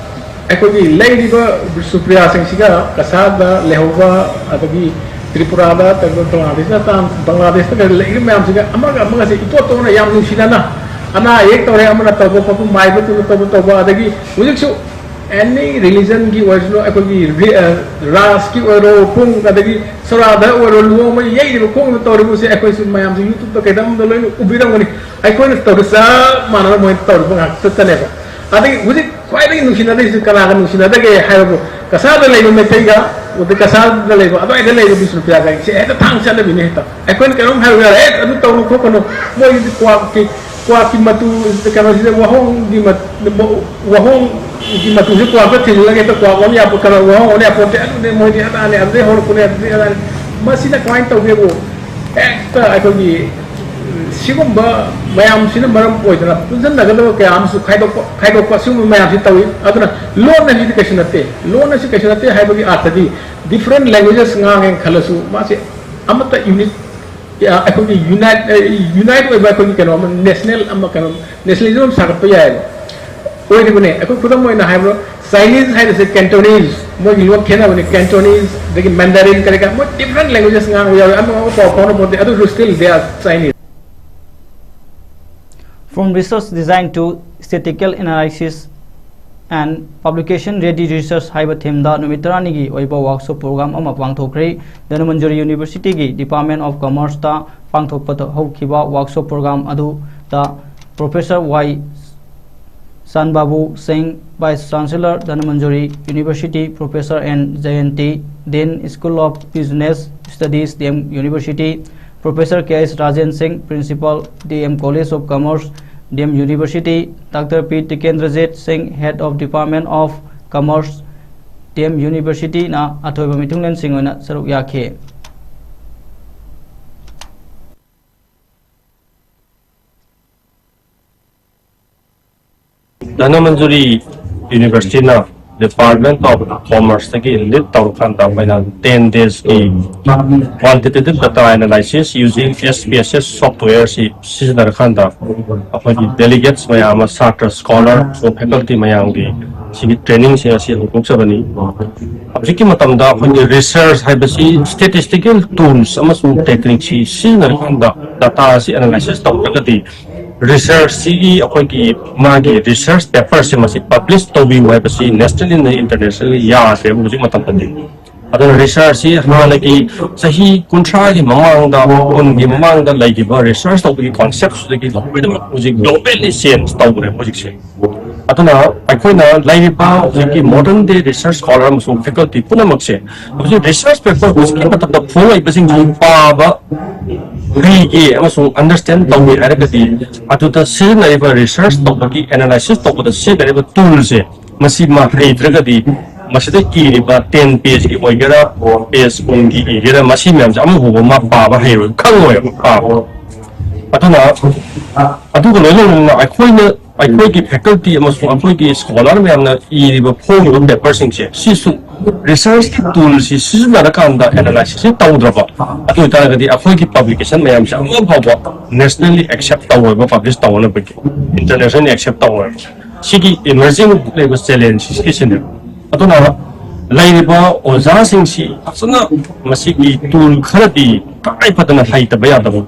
ꯑꯩꯈꯣꯏꯒꯤ ꯂꯩꯔꯤꯕ ꯕꯤꯁꯅꯨꯄ꯭ꯔꯤꯌꯥꯁꯤꯡꯁꯤꯒ ꯀꯁꯥꯔꯗ ꯂꯩꯍꯧꯕ, ꯑꯗꯒꯤ ꯇ꯭ꯔꯤꯄꯨꯔꯥꯗ, ꯀꯩꯅꯣ, ꯕꯪꯒ꯭ꯂꯥꯗꯦꯁꯇ ꯇꯥꯝ-, ꯕꯪꯒ꯭ꯂꯥꯗꯦꯁꯇ ꯀꯩꯗ ꯂꯩꯔꯤꯕ ꯃꯌꯥꯝꯁꯤꯒ ꯑꯃꯒ ꯑꯃꯒꯁꯦ ꯏꯇꯣꯠ ꯇꯣꯠꯅ ꯌꯥꯝ ꯅꯨꯡꯁꯤꯅꯅ, ꯑꯅꯥ ꯑꯌꯦꯛ ꯇꯧꯔꯦ, ꯑꯃꯅ ꯇꯧꯕ ꯈꯣꯠꯄ, ꯃꯥꯏꯕ ꯇꯨꯅ ꯇꯧꯕ ꯇꯧꯕ, ꯑꯗꯒꯤ ꯍꯧꯖꯤꯛꯁꯨ ꯑꯦꯅꯤ ꯔꯤꯂꯤꯖꯟꯒꯤ ꯑꯣꯏꯔꯁꯨ, ꯑꯩꯈꯣꯏꯒꯤ ꯔꯤ-, ꯑ, ꯔꯥꯁꯀꯤ ꯑꯣꯏꯔꯣ, ꯄꯨꯡ, ꯑꯗꯒꯤ ꯁꯣꯔꯥꯗ ꯑꯣꯏꯔꯣ, ꯂꯨꯍꯣꯡꯕ ꯌꯩꯔꯤꯕ ꯈꯣꯡꯕ ꯇꯧꯔꯤꯕꯁꯦ ꯑꯩꯈꯣꯏꯁꯨ ꯃꯌꯥꯝꯁꯨ YouTube-ꯇ ꯀꯩꯗꯝꯗ ꯂꯣꯏꯅ ꯎꯕꯤꯔꯝꯒꯅꯤ꯫ ꯑꯩꯈꯣꯏꯅ ꯇꯧꯔꯤ ꯆꯞ ꯃꯥꯟꯅꯅ ꯃꯣꯏꯅ ꯇꯧꯔꯤꯕ ꯉꯥꯛꯇꯅꯦꯕ꯫ ꯑꯗꯒꯤ ꯍꯧꯖꯤꯛ ꯈ꯭ꯋꯥꯏꯗꯒꯤ ꯅꯨꯡꯁꯤꯅꯗ꯭ꯔꯤꯁꯤ ꯀꯅꯥꯒ ꯅꯨꯡꯁꯤꯅꯗꯒꯦ ꯍꯥꯏꯕꯕꯨ, ꯀꯁꯥꯔꯗ ꯂꯩꯕ ꯃꯩꯇꯩꯒ, ꯑꯗꯩ ꯀꯁꯥꯔꯗ ꯂꯩꯕ ꯑꯗꯨꯋꯥꯏꯗ ꯂꯩꯕ ꯕꯤꯁꯅꯨꯄ꯭ꯔꯤꯌꯥꯒ ꯁꯤ ꯍꯦꯛꯇ ꯊꯥꯡ ꯆꯠꯅꯕꯤꯅꯦ ꯍꯦꯛꯇ꯫ ꯑꯩꯈꯣꯏꯅ ꯀꯩꯅꯣꯝ ꯍꯥꯏꯔꯨ ꯌꯥꯔꯦ, "ꯑꯦ, ꯑꯗꯨ ꯇꯧꯅꯨ ꯈꯣꯠꯀꯅꯨ, ꯃꯣꯏꯒꯤꯗꯤ ꯀ꯭ꯋꯥꯛꯀꯤ, ꯀ꯭ꯋꯥꯛꯀꯤ ꯃꯇꯨ, ꯀꯩꯅꯣꯁꯤꯗ ꯋꯥꯍꯣꯡꯒꯤ ꯃꯠ-, ꯋꯥꯍꯣꯡꯒꯤ ꯃꯇꯨꯁꯦ ꯀ꯭ꯋꯥꯛꯇ ꯊꯤꯜꯂꯒ ꯍꯦꯛꯇ ꯀ꯭ꯋꯥꯛ ꯑꯣꯟ ꯌꯥꯄꯣ-, ꯀꯩꯅꯣ, ꯋꯥꯍꯣꯡ ꯑꯣꯟ ꯌꯥꯄꯣꯠꯇꯦ, ꯑꯗꯨꯅꯦ ꯃꯣꯏꯗꯤ ꯑꯗꯥꯅꯦ, ꯑꯗꯨꯗꯩ ꯍꯧꯔꯛꯄꯅꯦ, ꯑꯗꯨꯗꯩ ꯑꯗꯥꯅꯦ"꯫ ꯃꯁꯤꯅ ꯀꯃꯥꯏꯅ ꯇꯧꯒꯦꯕꯨ, ꯍꯦꯛꯇ ꯑꯩꯈꯣꯏꯒꯤ ꯁꯤꯒꯨꯝꯕ ꯃꯌꯥꯝꯁꯤꯅ ꯃꯔꯝ ꯑꯣꯏꯗꯅ ꯄꯨꯟꯁꯤꯟꯅꯒꯗꯕ ꯀꯌꯥ ꯑꯃꯁꯨ ꯈꯥꯏꯗꯣꯛꯄ, ꯈꯥꯏꯗꯣꯛꯄ ꯁꯤꯒꯨꯝꯕ ꯃꯌꯥꯝꯁꯤ ꯇꯧꯏ꯫ ꯑꯗꯨꯅ ꯂꯣꯟ ꯑꯁꯤꯗꯤ ꯀꯩꯁꯨ ꯅꯠꯇꯦ, ꯂꯣꯟ ꯑꯁꯤ ꯀꯩꯁꯨ ꯅꯠꯇꯦ ꯍꯥꯏꯕꯒꯤ ꯑꯥꯔꯊꯗꯤ, ꯗꯤꯐ꯭ꯔꯦꯟ ꯂꯦꯡꯒ꯭ꯋꯦꯖꯦꯁ ꯉꯥꯡꯉꯦ ꯈꯜꯂꯁꯨ, ꯃꯥꯁꯦ ꯑꯃꯠꯇ ꯌꯨꯅꯤꯠ, ꯑꯩꯈꯣꯏꯒꯤ ꯌꯨꯅꯥꯏꯠ, ꯌꯨꯅꯥꯏꯠ ꯑꯣꯏꯕ ꯑꯩꯈꯣꯏꯒꯤ ꯀꯩꯅꯣ ꯑꯃ, ꯅꯦꯁꯅꯦꯜ ꯑꯃ, ꯀꯩꯅꯣ, ꯅꯦꯁꯅꯦꯂꯤꯖꯝ ꯑꯃ ꯁꯥꯒꯠꯄ ꯌꯥꯏꯑꯕ꯫ ꯑꯣꯏꯔꯤꯕꯅꯦ꯫ ꯑꯩꯈꯣꯏ ꯈꯨꯗꯝ ꯑꯣꯏꯅ ꯍꯥꯏꯕꯗ, ꯆꯥꯏꯅꯤꯁ ꯍꯥꯏꯔꯤꯁꯦ ꯀꯦꯟꯇꯣꯅꯤꯁ, ꯃꯣꯏꯒꯤ ꯂꯣꯟ ꯈꯦꯠꯅꯕꯅꯦ꯫ ꯀꯦꯟꯇꯣꯅꯤꯁ, ꯑꯗꯒꯤ ꯃꯦꯟꯗꯥꯔꯤꯟ, ꯀꯔꯤ ꯀꯔꯥ, ꯃꯣꯏ ꯗꯤꯐ꯭ꯔꯦꯟ ꯂꯦꯡꯒ꯭ꯋꯦꯖꯦꯁ ꯉꯥꯡꯕ ꯌꯥꯎꯋꯦ, ꯑꯃ ꯑꯃ ꯄꯥꯎ ꯐꯥꯎꯅꯕ ꯄꯣꯠꯇꯦ, ꯑꯗꯨꯁꯨ still they are Chinese꯫ From research designed to statistical analysis and publication ready research ꯍꯥꯏꯕ ꯊꯤꯝꯗ ꯅꯨꯃꯤꯠ ꯇꯔꯥꯅꯤꯒꯤ ꯑꯣꯏꯕ ꯋꯥꯔꯛꯁꯣꯞ ꯄ꯭ꯔꯣꯒ꯭ꯔꯥꯝ ꯑꯃ ꯄꯥꯡꯊꯣꯛꯈ꯭ꯔꯦ꯫ ꯙꯅꯃꯟꯖꯨꯔꯤ ꯌꯨꯅꯤꯚꯔꯁꯤꯇꯤꯒꯤ ꯗꯤꯄꯥꯔꯠꯃꯦꯟ ꯑꯣꯐ ꯀꯃꯔꯁꯇ ꯄꯥꯡꯊꯣꯛꯄꯗ ꯍꯧꯈꯤꯕ ꯋꯥꯔꯛꯁꯣꯞ ꯄ꯭ꯔꯣꯒ꯭ꯔꯥꯝ ꯑꯗꯨꯗ professor Y Chanbabu Singh, vice chancellor Dhanamanjuri university, professor N Jayanti, dean, school of business studies, D M university, professor K S Rajen Singh, principal, D M college of commerce, D M university, doctor P Tikendrajit Singh, Head of Department of Commerce, D M ꯌꯨꯅꯤꯚꯔꯁꯤꯇꯤꯅ ꯑꯊꯣꯏꯕ ꯃꯤꯊꯨꯡꯂꯦꯟꯁꯤꯡ ꯑꯣꯏꯅ ꯁꯔꯨꯛ ꯌꯥꯈꯤ꯫ ꯙꯅꯃꯟꯖꯨꯔꯤ ꯌꯨꯅꯤꯚꯔꯁꯤꯇꯤꯅ Department of Commerceꯇꯒꯤ lead ꯇꯧꯔꯀꯥꯟꯗ ꯑꯩꯈꯣꯏꯅ ten daysꯀꯤ quantitative data analysis using S P S S softwareꯁꯤ ꯁꯤꯖꯤꯟꯅꯔꯀꯥꯟꯗ ꯑꯩꯈꯣꯏꯒꯤ delegates ꯃꯌꯥꯝ ꯑꯃ, ꯁꯥꯇ꯭ꯔ, scholar, faculty ꯃꯌꯥꯝꯒꯤ ꯁꯤꯒꯤ trainingꯁꯦ ꯑꯁꯤ ꯍꯧꯗꯣꯛꯆꯕꯅꯤ꯫ ꯍꯧꯖꯤꯛꯀꯤ ꯃꯇꯝꯗ ꯑꯩꯈꯣꯏꯒꯤ research ꯍꯥꯏꯕꯁꯤ statistical tools ꯑꯃꯁꯨꯡ techniqueꯁꯤ ꯁꯤꯖꯤꯟꯅꯔꯀꯥꯟꯗ data ꯑꯁꯤ analysis ꯇꯧꯗ꯭ꯔꯒꯗꯤ researchꯁꯤꯒꯤ ꯑꯩꯈꯣꯏꯒꯤ ꯃꯥꯒꯤ research paperꯁꯦ ꯃꯁꯤ publish ꯇꯧꯕꯤꯌꯨ ꯍꯥꯏꯕꯁꯤ nationally internationally ꯌꯥꯗ꯭ꯔꯦꯕ ꯍꯧꯖꯤꯛ ꯃꯇꯝꯗꯗꯤ꯫ ꯑꯗꯨꯅ researchꯁꯤ ꯍꯥꯟꯅꯒꯤ ꯆꯍꯤ ꯀꯨꯟꯊ꯭ꯔꯥꯒꯤ ꯃꯃꯥꯡꯗ, ꯀꯨꯟꯒꯤ ꯃꯃꯥꯡꯗ ꯂꯩꯈꯤꯕ research ꯇꯧꯕꯒꯤ conceptꯁꯤꯗꯒꯤ ꯂꯣꯏꯅꯃꯛ ꯍꯧꯖꯤꯛ globally change ꯇꯧꯈ꯭ꯔꯦ ꯍꯧꯖꯤꯛꯁꯦ꯫ ꯑꯗꯨꯅ ꯑꯩꯈꯣꯏꯅ ꯂꯩꯔꯤꯕ ꯍꯧꯖꯤꯛꯀꯤ modern day research scholar ꯑꯃꯁꯨꯡ faculty ꯄꯨꯝꯅꯃꯛꯁꯦ ꯍꯧꯖꯤꯛ research paper ꯍꯧꯖꯤꯛꯀꯤ ꯃꯇꯝꯗ ꯐꯣꯡꯂꯛꯏꯕꯁꯤꯡꯁꯤ ꯄꯥꯕ ꯍꯩꯒꯦ ꯑꯃꯁꯨꯡ understand ꯇꯧꯒꯦ ꯍꯥꯏꯔꯒꯗꯤ, ꯑꯗꯨꯗ ꯁꯤꯖꯤꯟꯅꯔꯤꯕ research ꯇꯧꯕꯒꯤ, analysis ꯇꯧꯕꯗ ꯁꯤꯖꯤꯟꯅꯔꯤꯕ toolꯁꯦ ꯃꯁꯤ ꯃꯥ ꯍꯩꯇ꯭ꯔꯒꯗꯤ ꯃꯁꯤꯗ ꯏꯔꯤꯕ ten pageꯀꯤ ꯑꯣꯏꯒꯦꯔꯥ, page ꯀꯨꯟꯒꯤ ꯏꯒꯦꯔꯥ, ꯃꯁꯤ ꯃꯌꯥꯝꯁꯦ ꯑꯃꯐꯥꯎꯕ ꯃꯥ ꯄꯥꯕ ꯍꯩꯔꯣꯏ, ꯈꯪꯉꯣꯏꯕ ꯄꯥꯕ꯫ ꯑꯗꯨꯅ ꯑꯗꯨꯒ ꯂꯣꯏꯅꯅ ꯑꯩꯈꯣꯏꯅ, ꯑꯩꯈꯣꯏꯒꯤ faculty ꯑꯃꯁꯨꯡ ꯑꯩꯈꯣꯏꯒꯤ scholar ꯃꯌꯥꯝꯅ ꯏꯔꯤꯕ, ꯐꯣꯡꯉꯤꯕ paperꯁꯤꯡꯁꯦ ꯁꯤꯁꯨ researchꯀꯤ toolꯁꯤ ꯁꯤꯖꯤꯟꯅꯔꯀꯥꯟꯗ analysisꯁꯤ ꯇꯧꯗ꯭ꯔꯕ, ꯑꯗꯨ ꯑꯣꯏꯇꯥꯔꯒꯗꯤ ꯑꯩꯈꯣꯏꯒꯤ publication ꯃꯌꯥꯝꯁꯦ ꯑꯃꯐꯥꯎꯕ nationally accept ꯇꯧꯔꯣꯏꯕ, publish ꯇꯧꯅꯕꯒꯤ internationally accept ꯇꯧꯔꯣꯏꯕ꯫ ꯁꯤꯒꯤ emerging ꯂꯩꯕ challengeꯁꯤꯡꯁꯤꯅꯦꯕ꯫ ꯑꯗꯨꯅ ꯂꯩꯔꯤꯕ ꯑꯣꯖꯥꯁꯤꯡꯁꯤ ꯐꯖꯅ ꯃꯁꯤꯒꯤ tool ꯈꯔꯗꯤ ꯇꯉꯥꯏ ꯐꯗꯅ ꯍꯩꯇꯕ ꯌꯥꯗꯕ꯫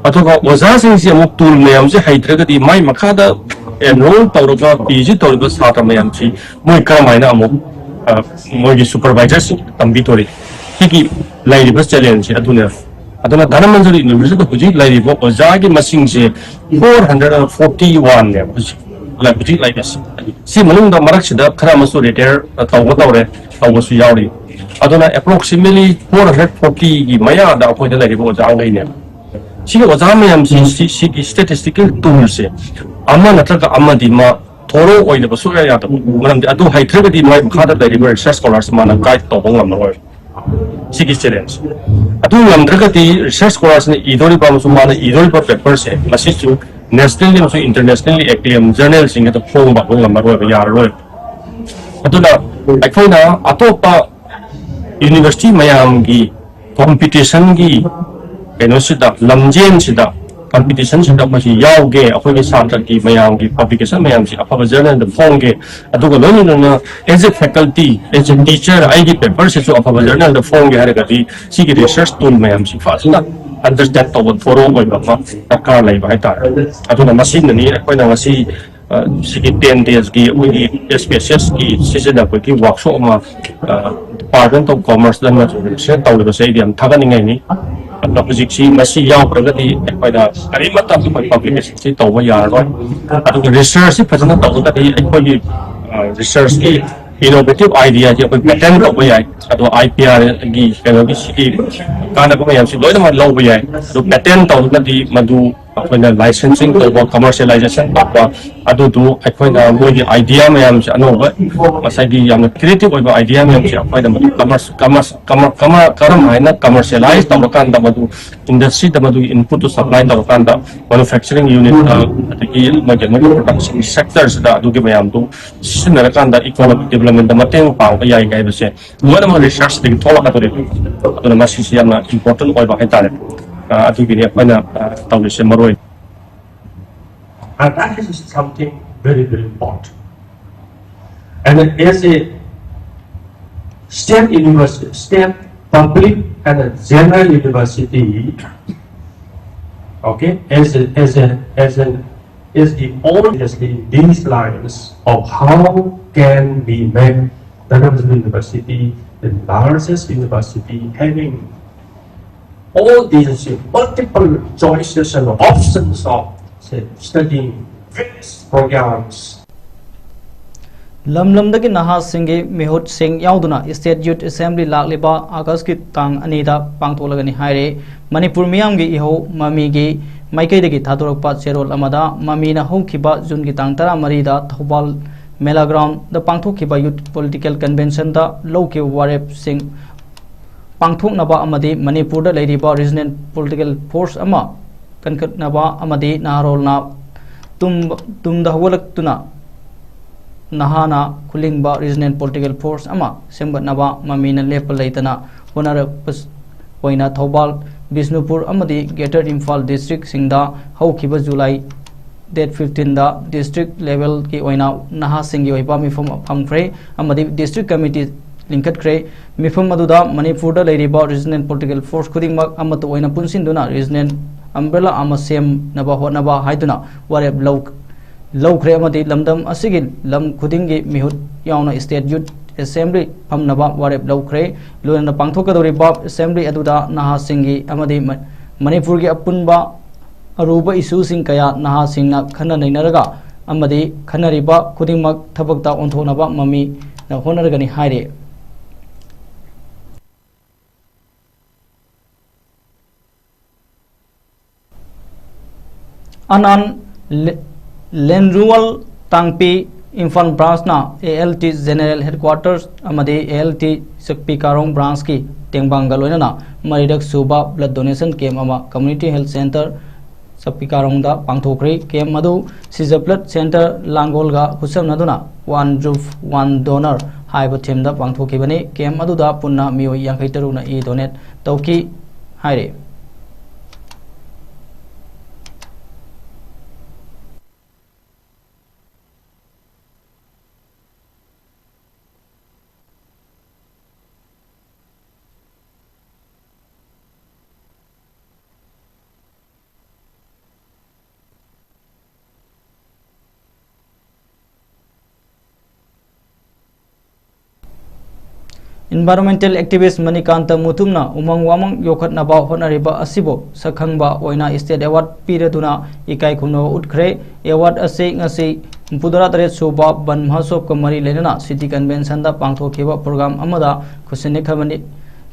ꯑꯗꯨꯒ ꯑꯣꯖꯥꯁꯤꯡꯁꯤ ꯑꯃꯨꯛ tool ꯃꯌꯥꯝꯁꯦ ꯍꯩꯇ꯭ꯔꯒꯗꯤ ꯃꯥꯏ ꯃꯈꯥꯗ enroll ꯇꯧꯔꯒ P G ꯇꯧꯔꯤꯕ ꯁꯥꯇ꯭ꯔ ꯃꯌꯥꯝꯁꯤ ꯃꯣꯏ ꯀꯔꯝꯍꯥꯏꯅ ꯑꯃꯨꯛ, ꯑ, ꯃꯣꯏꯒꯤ supervisorꯁꯤꯡ ꯇꯝꯕꯤꯗꯣꯔꯤ? ꯁꯤꯒꯤ ꯂꯩꯔꯤꯕ challengeꯁꯦ ꯑꯗꯨꯅꯦꯕ꯫ ꯑꯗꯨꯅ ꯙꯅꯃꯟꯖꯨꯔꯤ ꯌꯨꯅꯤꯚꯔꯁꯤꯇꯤꯗ ꯍꯧꯖꯤꯛ ꯂꯩꯔꯤꯕ ꯑꯣꯖꯥꯒꯤ ꯃꯁꯤꯡꯁꯦ four hundred and forty oneꯅꯦꯕ ꯍꯧꯖꯤꯛ, ꯍꯧꯖꯤꯛ ꯂꯩꯔꯤꯁꯦ꯫ ꯁꯤ ꯃꯅꯨꯡꯗ ꯃꯔꯛꯁꯤꯗ ꯈꯔ ꯑꯃꯁꯨ retire ꯇꯧꯕ ꯇꯧꯔꯦ, ꯇꯧꯕꯁꯨ ꯌꯥꯎꯔꯤ꯫ ꯑꯗꯨꯅ approximately four hundred fortyꯒꯤ ꯃꯌꯥꯗ ꯑꯩꯈꯣꯏꯗ ꯂꯩꯔꯤꯕ ꯑꯣꯖꯥꯈꯩꯅꯦꯕ꯫ ꯁꯤꯒꯤ ꯑꯣꯖꯥ ꯃꯌꯥꯝꯁꯤ ꯁꯤ ꯁꯤꯒꯤ statistical toolꯁꯦ ꯑꯃ ꯅꯠꯇ꯭ꯔꯒ ꯑꯃꯗꯤ ꯃꯥ thorough ꯑꯣꯏꯗꯕ ꯁꯨꯛꯌꯥ ꯌꯥꯗꯕ꯫ ꯃꯔꯝꯗꯤ ꯑꯗꯨ ꯍꯩꯇ꯭ꯔꯒꯗꯤ ꯃꯥꯏ ꯃꯈꯥꯗ ꯂꯩꯔꯤꯕ research scholarꯁꯦ ꯃꯥꯅ guide ꯇꯧꯕ ꯉꯝꯃꯔꯣꯏ꯫ ꯁꯤꯒꯤ challenge ꯑꯗꯨ ꯉꯝꯗ꯭ꯔꯒꯗꯤ research scholarꯁꯤꯅ ꯏꯗꯧꯔꯤꯕ ꯑꯃꯁꯨꯡ ꯃꯥꯅ ꯏꯗꯧꯔꯤꯕ paperꯁꯦ ꯃꯁꯤꯁꯨ nationally ꯑꯃꯁꯨꯡ internationally acclaimed journalꯁꯤꯡ ꯑꯗꯨ ꯐꯣꯡꯕ ꯉꯝꯃꯔꯣꯏꯕ, ꯌꯥꯔꯔꯣꯏ꯫ ꯑꯗꯨꯅ ꯑꯩꯈꯣꯏꯅ ꯑꯇꯣꯞꯄ university ꯃꯌꯥꯝꯒꯤ competitionꯒꯤ ꯀꯩꯅꯣꯁꯤꯗ, ꯂꯝꯖꯦꯟꯁꯤꯗ, competitionꯁꯤꯗ ꯑꯩꯈꯣꯏꯁꯤ ꯌꯥꯎꯒꯦ, ꯑꯩꯈꯣꯏꯒꯤ ꯁꯥꯇ꯭ꯔꯒꯤ ꯃꯌꯥꯝꯒꯤ publication ꯃꯌꯥꯝꯁꯤ ꯑꯐꯕ journalꯗ ꯐꯣꯡꯒꯦ, ꯑꯗꯨꯒ ꯂꯣꯏꯅꯅ as a faculty, as a teacher ꯑꯩꯒꯤ paperꯁꯤꯁꯨ ꯑꯐꯕ journalꯗ ꯐꯣꯡꯒꯦ ꯍꯥꯏꯔꯒꯗꯤ ꯁꯤꯒꯤ research tool ꯃꯌꯥꯝꯁꯤ ꯐꯖꯅ understand ꯇꯧꯕ, thorough ꯑꯣꯏꯕ ꯑꯃ ꯗꯔꯀꯥꯔ ꯂꯩꯕ ꯍꯥꯏꯇꯥꯔꯦ꯫ ꯑꯗꯨꯅ ꯃꯁꯤꯅꯅꯤ ꯑꯩꯈꯣꯏꯅ ꯉꯁꯤ ꯑ, ꯁꯤꯒꯤ ten daysꯀꯤ ꯑꯩꯈꯣꯏꯒꯤ SPSSꯀꯤ ꯁꯤꯖꯤꯟꯅꯕꯒꯤ workshop ꯑꯃ, ꯑ, Department of Commerceꯗ ꯁꯤꯗ ꯇꯧꯔꯤꯕꯁꯦ ꯑꯩꯗꯤ ꯌꯥꯝ ꯊꯥꯒꯠꯅꯤꯡꯉꯥꯏꯅꯤ꯫ ꯑꯗꯨꯅ ꯍꯧꯖꯤꯛꯁꯤ ꯃꯁꯤ ꯌꯥꯎꯗ꯭ꯔꯒꯗꯤ ꯑꯩꯈꯣꯏꯅ ꯀꯔꯤꯃꯠꯇ ꯑꯩꯈꯣꯏ publicationꯁꯤ ꯇꯧꯕ ꯌꯥꯔꯔꯣꯏ꯫ ꯑꯗꯨꯒ researchꯁꯤ ꯐꯖꯅ ꯇꯧꯔꯒꯗꯤ ꯑꯩꯈꯣꯏꯒꯤ, ꯑ, researchꯀꯤ innovative ideaꯁꯤ ꯑꯩꯈꯣꯏ patent ꯇꯧꯕ ꯌꯥꯏ꯫ ꯑꯗꯣ IPRꯒꯤ ꯀꯩꯅꯣꯒꯤ ꯁꯤꯒꯤ ꯀꯥꯟꯅꯕ ꯃꯌꯥꯝꯁꯤ ꯂꯣꯏꯅꯃꯛ ꯂꯧꯕ ꯌꯥꯏ꯫ ꯑꯗꯨ patent ꯇꯧꯔꯒꯗꯤ ꯃꯗꯨ ꯑꯩꯈꯣꯏꯅ licensing ꯇꯧꯕ, commercialization ꯇꯧꯕ, ꯑꯗꯨꯗꯨ ꯑꯩꯈꯣꯏꯅ ꯃꯣꯏꯒꯤ idea ꯃꯌꯥꯝꯁꯦ, ꯑꯅꯧꯕ ꯉꯁꯥꯏꯒꯤ ꯌꯥꯝꯅ creative ꯑꯣꯏꯕ idea ꯃꯌꯥꯝꯁꯦ ꯑꯩꯈꯣꯏꯅ ꯃꯗꯨ commerce-, commerce-, commer-, commer-, ꯀꯔꯝ ꯍꯥꯏꯅ commercialize ꯇꯧꯔꯀꯥꯟꯗ ꯃꯗꯨ industryꯗ ꯃꯗꯨꯒꯤ inputꯇꯨ supply ꯇꯧꯔꯀꯥꯟꯗ manufacturing unit, ꯑ, ꯑꯗꯒꯤ ꯃꯥꯒꯤ, ꯃꯥꯒꯤ production sectorꯁꯤꯗ ꯑꯗꯨꯒꯤ ꯃꯌꯥꯝꯗꯨ ꯁꯤꯖꯤꯟꯅꯔꯀꯥꯟꯗ economic developmentꯇ ꯃꯇꯦꯡ ꯄꯥꯡꯕ ꯌꯥꯏ ꯍꯥꯏꯕꯁꯦ ꯂꯣꯏꯅꯃꯛ researchꯇꯒꯤ ꯊꯣꯛꯂꯛꯀꯗꯧꯔꯤꯕ꯫ ꯑꯗꯨꯅ ꯃꯁꯤꯁꯤ ꯌꯥꯝꯅ important ꯑꯣꯏꯕ ꯍꯥꯏꯇꯥꯔꯦ꯫ ꯑ, ꯑꯗꯨꯒꯤꯅꯤ ꯑꯩꯈꯣꯏꯅ, ꯑ, ꯇꯧꯔꯤꯁꯦ ꯃꯔꯨ ꯑꯣꯏꯅ꯫ And that is something very, very important. And as a state university, state public and a general university, okay, as a, as a, as an, is the only, as in these lines of how can we make Dhananjay University the largest university having all these multiple choices and options of, say, studying various programs. ꯂꯝ ꯂꯝꯗꯒꯤ ꯅꯍꯥꯁꯤꯡꯒꯤ ꯃꯤꯍꯨꯠꯁꯤꯡ ꯌꯥꯎꯗꯨꯅ State Youth Assembly ꯂꯥꯛꯂꯤꯕ ꯑꯥꯒꯁꯀꯤ ꯇꯥꯡ ꯑꯅꯤꯗ ꯄꯥꯡꯊꯣꯛꯂꯒꯅꯤ ꯍꯥꯏꯔꯦ꯫ ꯃꯅꯤꯄꯨꯔ ꯃꯤꯌꯥꯝꯒꯤ ꯏꯍꯧ ꯃꯃꯤꯒꯤ ꯃꯥꯏꯀꯩꯗꯒꯤ ꯊꯥꯗꯣꯔꯛꯄ ꯆꯦꯔꯣꯜ ꯑꯃꯗ ꯃꯃꯤꯅ ꯍꯧꯈꯤꯕ ꯖꯨꯟꯒꯤ ꯇꯥꯡ ꯇꯔꯥꯃꯔꯤꯗ ꯊꯧꯕꯥꯜ ꯃꯦꯂꯥ ꯒ꯭ꯔꯥꯎꯟꯗ ꯄꯥꯡꯊꯣꯛꯈꯤꯕ Youth Political Conventionꯗ ꯂꯧꯈꯤꯕ ꯋꯥꯔꯦꯞꯁꯤꯡ ꯄꯥꯡꯊꯣꯛꯅꯕ ꯑꯃꯗꯤ ꯃꯅꯤꯄꯨꯔꯗ ꯂꯩꯔꯤꯕ Regional Political Force ꯑꯃ ꯀꯟꯈꯠꯅꯕ ꯑꯃꯗꯤ ꯅꯍꯥꯔꯣꯜꯅ ꯇꯨꯝꯕ-, ꯇꯨꯝꯗ ꯍꯧꯒꯠꯂꯛꯇꯨꯅ ꯅꯍꯥꯅ ꯈꯨꯂꯤꯡꯕ Regional Political Force ꯑꯃ ꯁꯦꯝꯒꯠꯅꯕ ꯃꯃꯤꯅ ꯂꯦꯞꯄ ꯂꯩꯇꯅ ꯍꯣꯠꯅꯔꯛꯄ ꯑꯣꯏꯅ ꯊꯧꯕꯥꯜ, ꯕꯤꯁꯅꯨꯄꯨꯔ ꯑꯃꯗꯤ Greater Imphal Districtꯁꯤꯡꯗ ꯍꯧꯈꯤꯕ July date fifteenꯗ district levelꯒꯤ ꯑꯣꯏꯅ ꯅꯍꯥꯁꯤꯡꯒꯤ ꯑꯣꯏꯕ ꯃꯤꯐꯝ ꯐꯝꯈ꯭ꯔꯦ ꯑꯃꯗꯤ District Committee ꯂꯤꯡꯈꯠꯈ꯭ꯔꯦ꯫ ꯃꯤꯐꯝ ꯑꯗꯨꯗ ꯃꯅꯤꯄꯨꯔꯗ ꯂꯩꯔꯤꯕ Regional Political Force ꯈꯨꯗꯤꯡꯃꯛ ꯑꯃꯠꯇ ꯑꯣꯏꯅ ꯄꯨꯟꯁꯤꯟꯗꯨꯅ Regional Umbrella ꯑꯃ ꯁꯦꯝꯅꯕ ꯍꯣꯠꯅꯕ ꯍꯥꯏꯗꯨꯅ ꯋꯥꯔꯦꯞ ꯂꯧ-, ꯂꯧꯈ꯭ꯔꯦ ꯑꯃꯗꯤ ꯂꯝꯗꯝ ꯑꯁꯤꯒꯤ ꯂꯝ ꯈꯨꯗꯤꯡꯒꯤ ꯃꯤꯍꯨꯠ ꯌꯥꯎꯅ State Youth Assembly ꯐꯝꯅꯕ ꯋꯥꯔꯦꯞ ꯂꯧꯈ꯭ꯔꯦ꯫ ꯂꯣꯏꯅꯅ ꯄꯥꯡꯊꯣꯛꯀꯗꯧꯔꯤꯕ assembly ꯑꯗꯨꯗ ꯅꯍꯥꯁꯤꯡꯒꯤ ꯑꯃꯗꯤ ꯃ-, ꯃꯅꯤꯄꯨꯔꯒꯤ ꯑꯄꯨꯟꯕ ꯑꯔꯨꯕ issueꯁꯤꯡ ꯀꯌꯥ ꯅꯍꯥꯁꯤꯡꯅ ꯈꯟꯅ ꯅꯩꯅꯔꯒ ꯑꯃꯗꯤ ꯈꯟꯅꯔꯤꯕ ꯈꯨꯗꯤꯡꯃꯛ ꯊꯕꯛꯇ ꯑꯣꯟꯊꯣꯛꯅꯕ ꯃꯃꯤꯅ ꯍꯣꯠꯅꯔꯒꯅꯤ ꯍꯥꯏꯔꯤ꯫ ꯑꯅꯥꯟ ꯂꯦ-, ꯂꯦꯟꯔꯨꯋꯜ ꯇꯥꯡꯄꯤ ꯏꯝꯐꯥꯜ branchꯅ ALT General Headquarters ꯑꯃꯗꯤ ALT ꯆꯛꯄꯤ ꯀꯥꯔꯣꯡ branchꯀꯤ ꯇꯦꯡꯕꯥꯡꯒ ꯂꯣꯏꯅꯅ ꯃꯔꯤꯔꯛ ꯁꯨꯕ blood donation camp ꯑꯃ Community Health Centre ꯆꯛꯄꯤ ꯀꯥꯔꯣꯡꯗ ꯄꯥꯡꯊꯣꯛꯈ꯭ꯔꯤ꯫ Camp ꯑꯗꯨ Save the Blood Centre ꯂꯥꯡꯒꯣꯜꯒ ꯈꯨꯠꯁꯝꯅꯗꯨꯅ One Roof One Donor ꯍꯥꯏꯕ themeꯗ ꯄꯥꯡꯊꯣꯛꯈꯤꯕꯅꯤ꯫ Camp ꯑꯗꯨꯗ ꯄꯨꯟꯅ ꯃꯤꯑꯣꯏ ꯌꯥꯡꯈꯩ ꯇꯔꯨꯛꯅ ꯏ donate ꯇꯧꯈꯤ ꯍꯥꯏꯔꯤ꯫ Environmental activist ꯃꯅꯤꯀꯥꯟꯇ ꯃꯨꯇꯨꯝꯅ ꯎꯃꯪ ꯋꯥꯃꯪ ꯌꯣꯛꯈꯠꯅꯕ ꯍꯣꯠꯅꯔꯤꯕ ꯑꯁꯤꯕꯨ ꯁꯛꯈꯪꯕ ꯑꯣꯏꯅ state award ꯄꯤꯔꯗꯨꯅ ꯏꯀꯥꯏ ꯈꯨꯝꯅꯕ ꯎꯠꯈ꯭ꯔꯦ꯫ Award ꯑꯁꯤ ꯉꯁꯤ ꯍꯨꯝꯐꯨꯇꯔꯥ ꯇꯔꯦꯠ ꯁꯨꯕ ꯕꯟ ꯃꯍꯣꯠꯁꯣꯞꯀ ꯃꯔꯤ ꯂꯩꯅꯅ ꯁꯤꯇꯤ ꯀꯟꯚꯦꯟꯁꯟꯗ ꯄꯥꯡꯊꯣꯛꯈꯤꯕ ꯄ꯭ꯔꯣꯒ꯭ꯔꯥꯝ ꯑꯃꯗ ꯈꯨꯠꯁꯤꯟꯅꯈꯤꯕꯅꯤ꯫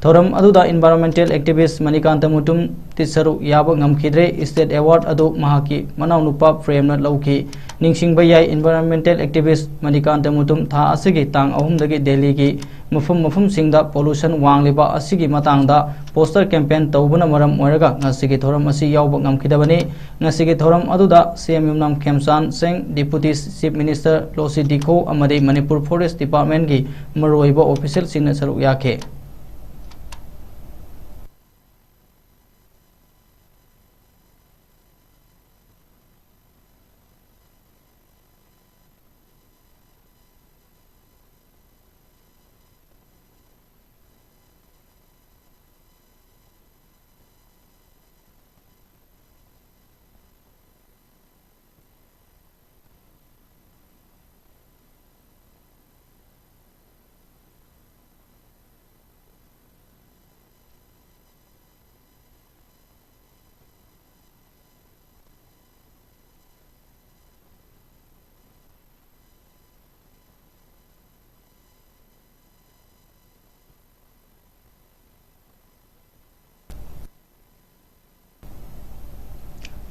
ꯊꯧꯔꯝ ꯑꯗꯨꯗ ꯏꯟꯚꯥꯏꯔꯣꯟꯃꯦꯟꯇꯦꯜ ꯑꯦꯛꯇꯤꯚꯤꯁ꯭ꯠ ꯃꯅꯤꯀꯥꯟꯇ ꯃꯨꯇꯨꯝ, ꯇꯤ ꯁꯔꯨꯛ ꯌꯥꯕ ꯉꯝꯈꯤꯗ꯭ꯔꯦ꯫ ꯏꯁꯇꯦꯠ ꯑꯦꯋꯥꯔꯗ ꯑꯗꯨ ꯃꯍꯥꯛꯀꯤ ꯃꯅꯥꯎꯅꯨꯄꯥ ꯄ꯭ꯔꯦꯝꯅ ꯂꯧꯈꯤ꯫ ꯅꯤꯡꯁꯤꯡꯕ ꯌꯥꯏ, ꯏꯟꯚꯥꯏꯔꯣꯟꯃꯦꯟꯇꯦꯜ ꯑꯦꯛꯇꯤꯚꯤꯁ꯭ꯠ ꯃꯅꯤꯀꯥꯟꯇ ꯃꯨꯇꯨꯝ ꯊꯥ ꯑꯁꯤꯒꯤ ꯇꯥꯡ ꯑꯍꯨꯝꯗꯒꯤ ꯗꯦꯜꯂꯤꯒꯤ ꯃꯐꯝ ꯃꯐꯝꯁꯤꯡꯗ ꯄꯣꯂꯨꯁꯟ ꯋꯥꯡꯂꯤꯕ ꯑꯁꯤꯒꯤ ꯃꯇꯥꯡꯗ ꯄꯣꯁꯇꯔ ꯀꯦꯝꯄꯦꯟ ꯇꯧꯕꯅ ꯃꯔꯝ ꯑꯣꯏꯔꯒ ꯉꯁꯤꯒꯤ ꯊꯧꯔꯝ ꯑꯁꯤ ꯌꯥꯎꯕ ꯉꯝꯈꯤꯗꯕꯅꯤ꯫ ꯉꯁꯤꯒꯤ ꯊꯧꯔꯝ ꯑꯗꯨꯗ ꯁꯤ M Yumnam Khemchand Singh, deputy chief minister Losii Dikho ꯑꯃꯗꯤ ꯃꯅꯤꯄꯨꯔ ꯐꯣꯔꯦꯁ ꯗꯤꯄꯥꯔꯠꯃꯦꯟꯒꯤ ꯃꯔꯨꯑꯣꯏꯕ ꯑꯣꯐꯤꯁꯤꯌꯦꯜꯁꯤꯡꯅ ꯁꯔꯨꯛ ꯌꯥꯈꯤ꯫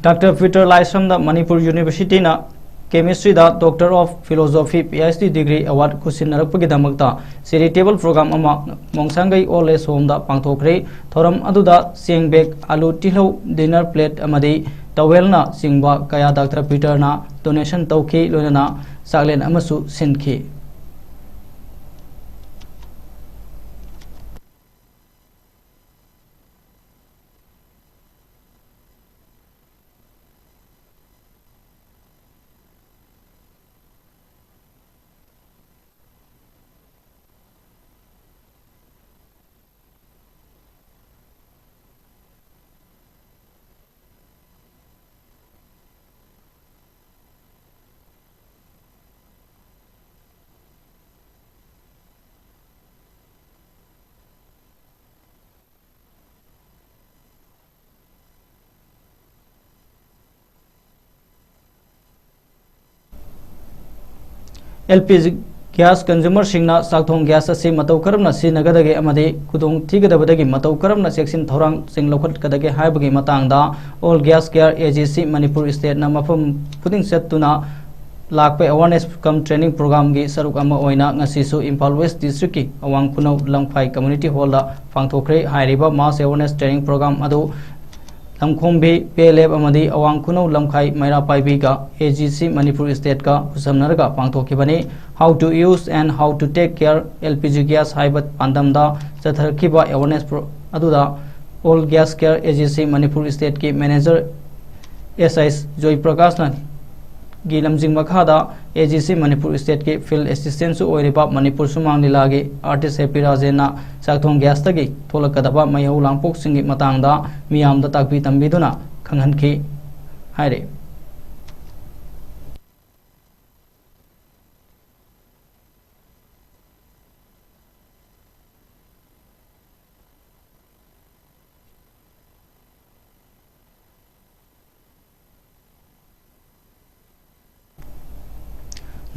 ꯗꯥꯛꯇꯔ ꯄꯤꯇꯔ ꯂꯥꯏꯁ꯭ꯔꯝꯗ ꯃꯅꯤꯄꯨꯔ ꯌꯨꯅꯤꯚꯔꯁꯤꯇꯤꯅ ꯀꯦꯃꯤꯁꯇ꯭ꯔꯤꯗ doctor of philosophy, P H D degree ꯑꯦꯋꯥꯔꯗ ꯈꯨꯠꯁꯤꯟꯅꯔꯛꯄꯒꯤꯗꯃꯛꯇ ꯆꯦꯔꯤꯇꯦꯕꯜ ꯄ꯭ꯔꯣꯒ꯭ꯔꯥꯝ ꯑꯃ ꯃꯣꯡꯁꯥꯡꯒꯩ ꯑꯣꯜ ꯑꯦꯖ ꯍꯣꯝꯗ ꯄꯥꯡꯊꯣꯛꯈ꯭ꯔꯦ꯫ ꯊꯧꯔꯝ ꯑꯗꯨꯗ ꯆꯦꯡ ꯕꯦꯒ, ꯑꯂꯨ, ꯇꯤꯜꯍꯧ, ꯗꯤꯅꯔ ꯄ꯭ꯂꯦꯠ ꯑꯃꯗꯤ ꯇꯋꯦꯜꯅꯆꯤꯡꯕ ꯀꯌꯥ ꯗꯥꯛꯇꯔ ꯄꯤꯇꯔꯅ ꯗꯣꯅꯦꯁꯟ ꯇꯧꯈꯤ, ꯂꯣꯏꯅꯅ ꯆꯥꯛꯂꯦꯟ ꯑꯃꯁꯨ ꯁꯤꯟꯈꯤ꯫ ꯑꯦꯜ ꯄꯤ ꯖꯤ ꯒ꯭ꯌꯥꯁ ꯀꯟꯖꯨꯃꯔꯁꯤꯡꯅ ꯆꯥꯛꯊꯣꯡ ꯒ꯭ꯌꯥꯁ ꯑꯁꯤ ꯃꯇꯧ ꯀꯔꯝꯅ ꯁꯤꯖꯤꯟꯅꯒꯗꯒꯦ ꯑꯃꯗꯤ ꯈꯨꯗꯣꯡ ꯊꯤꯒꯗꯕꯗꯒꯤ ꯃꯇꯧ ꯀꯔꯝꯅ ꯆꯦꯛꯁꯤꯟ ꯊꯧꯔꯥꯡꯁꯤꯡ ꯂꯧꯈꯠꯀꯗꯒꯦ ꯍꯥꯏꯕꯒꯤ ꯃꯇꯥꯡꯗ All Gas Care A G C Manipur ꯏꯁꯇꯦꯠꯅ ꯃꯐꯝ ꯈꯨꯗꯤꯡ ꯆꯠꯇꯨꯅ ꯂꯥꯛꯄ awareness cum training programꯒꯤ ꯁꯔꯨꯛ ꯑꯃ ꯑꯣꯏꯅ ꯉꯁꯤꯁꯨ ꯏꯝꯐꯥꯜ ꯋꯦꯁ ꯗꯤꯁꯇ꯭ꯔꯤꯛꯀꯤ ꯑꯋꯥꯡ ꯈꯨꯅꯧ ꯂꯝꯈꯥꯏ ꯀꯝꯃ꯭ꯌꯨꯅꯤꯇꯤ ꯍꯣꯜꯗ ꯄꯥꯡꯊꯣꯛꯈ꯭ꯔꯦ꯫ ꯍꯥꯏꯔꯤꯕ mass awareness training program ꯑꯗꯨ ꯂꯝꯈꯣꯡꯕꯤ ꯄꯦꯂꯦꯞ ꯑꯃꯗꯤ ꯑꯋꯥꯡ ꯈꯨꯅꯧ ꯂꯝꯈꯥꯏ ꯃꯩꯔꯥ ꯄꯥꯏꯕꯤꯒ A G C Manipur ꯏꯁꯇꯦꯠꯀ ꯈꯨꯠꯁꯝꯅꯔꯒ ꯄꯥꯡꯊꯣꯛꯈꯤꯕꯅꯤ꯫ How to use and how to take care L P G gas ꯍꯥꯏꯕ ꯄꯥꯟꯗꯝꯗ ꯆꯠꯊꯔꯛꯈꯤꯕ awareness pro-, ꯑꯗꯨꯗ All Gas Care A G C Manipur ꯏꯁꯇꯦꯠꯀꯤ ꯃꯦꯅꯦꯖꯔ ꯑꯦꯁ ꯑꯥꯏ ꯖꯣꯏ ꯄ꯭ꯔꯀꯥꯁꯅ ꯒꯤ ꯂꯝꯖꯤꯡ ꯃꯈꯥꯗ A G C ꯃꯅꯤꯄꯨꯔ ꯏꯁꯇꯦꯠꯀꯤ ꯐꯤꯜꯗ ꯑꯦꯁꯤꯁꯇꯦꯟꯁꯨ ꯑꯣꯏꯔꯤꯕ ꯃꯅꯤꯄꯨꯔ ꯁꯨꯃꯥꯡ ꯂꯤꯂꯥꯒꯤ ꯑꯥꯔꯇꯤꯁ ꯍꯦꯄꯤ ꯔꯥꯖꯦꯟꯅ ꯆꯥꯛꯊꯣꯡ ꯒ꯭ꯌꯥꯁꯇꯒꯤ ꯊꯣꯛꯂꯛꯀꯗꯕ ꯃꯩꯍꯧ ꯂꯥꯡꯄꯣꯛꯁꯤꯡꯒꯤ ꯃꯇꯥꯡꯗ ꯃꯤꯌꯥꯝꯗ ꯇꯥꯛꯄꯤ ꯇꯝꯕꯤꯗꯨꯅ ꯈꯪꯍꯟꯈꯤ ꯍꯥꯏꯔꯤ꯫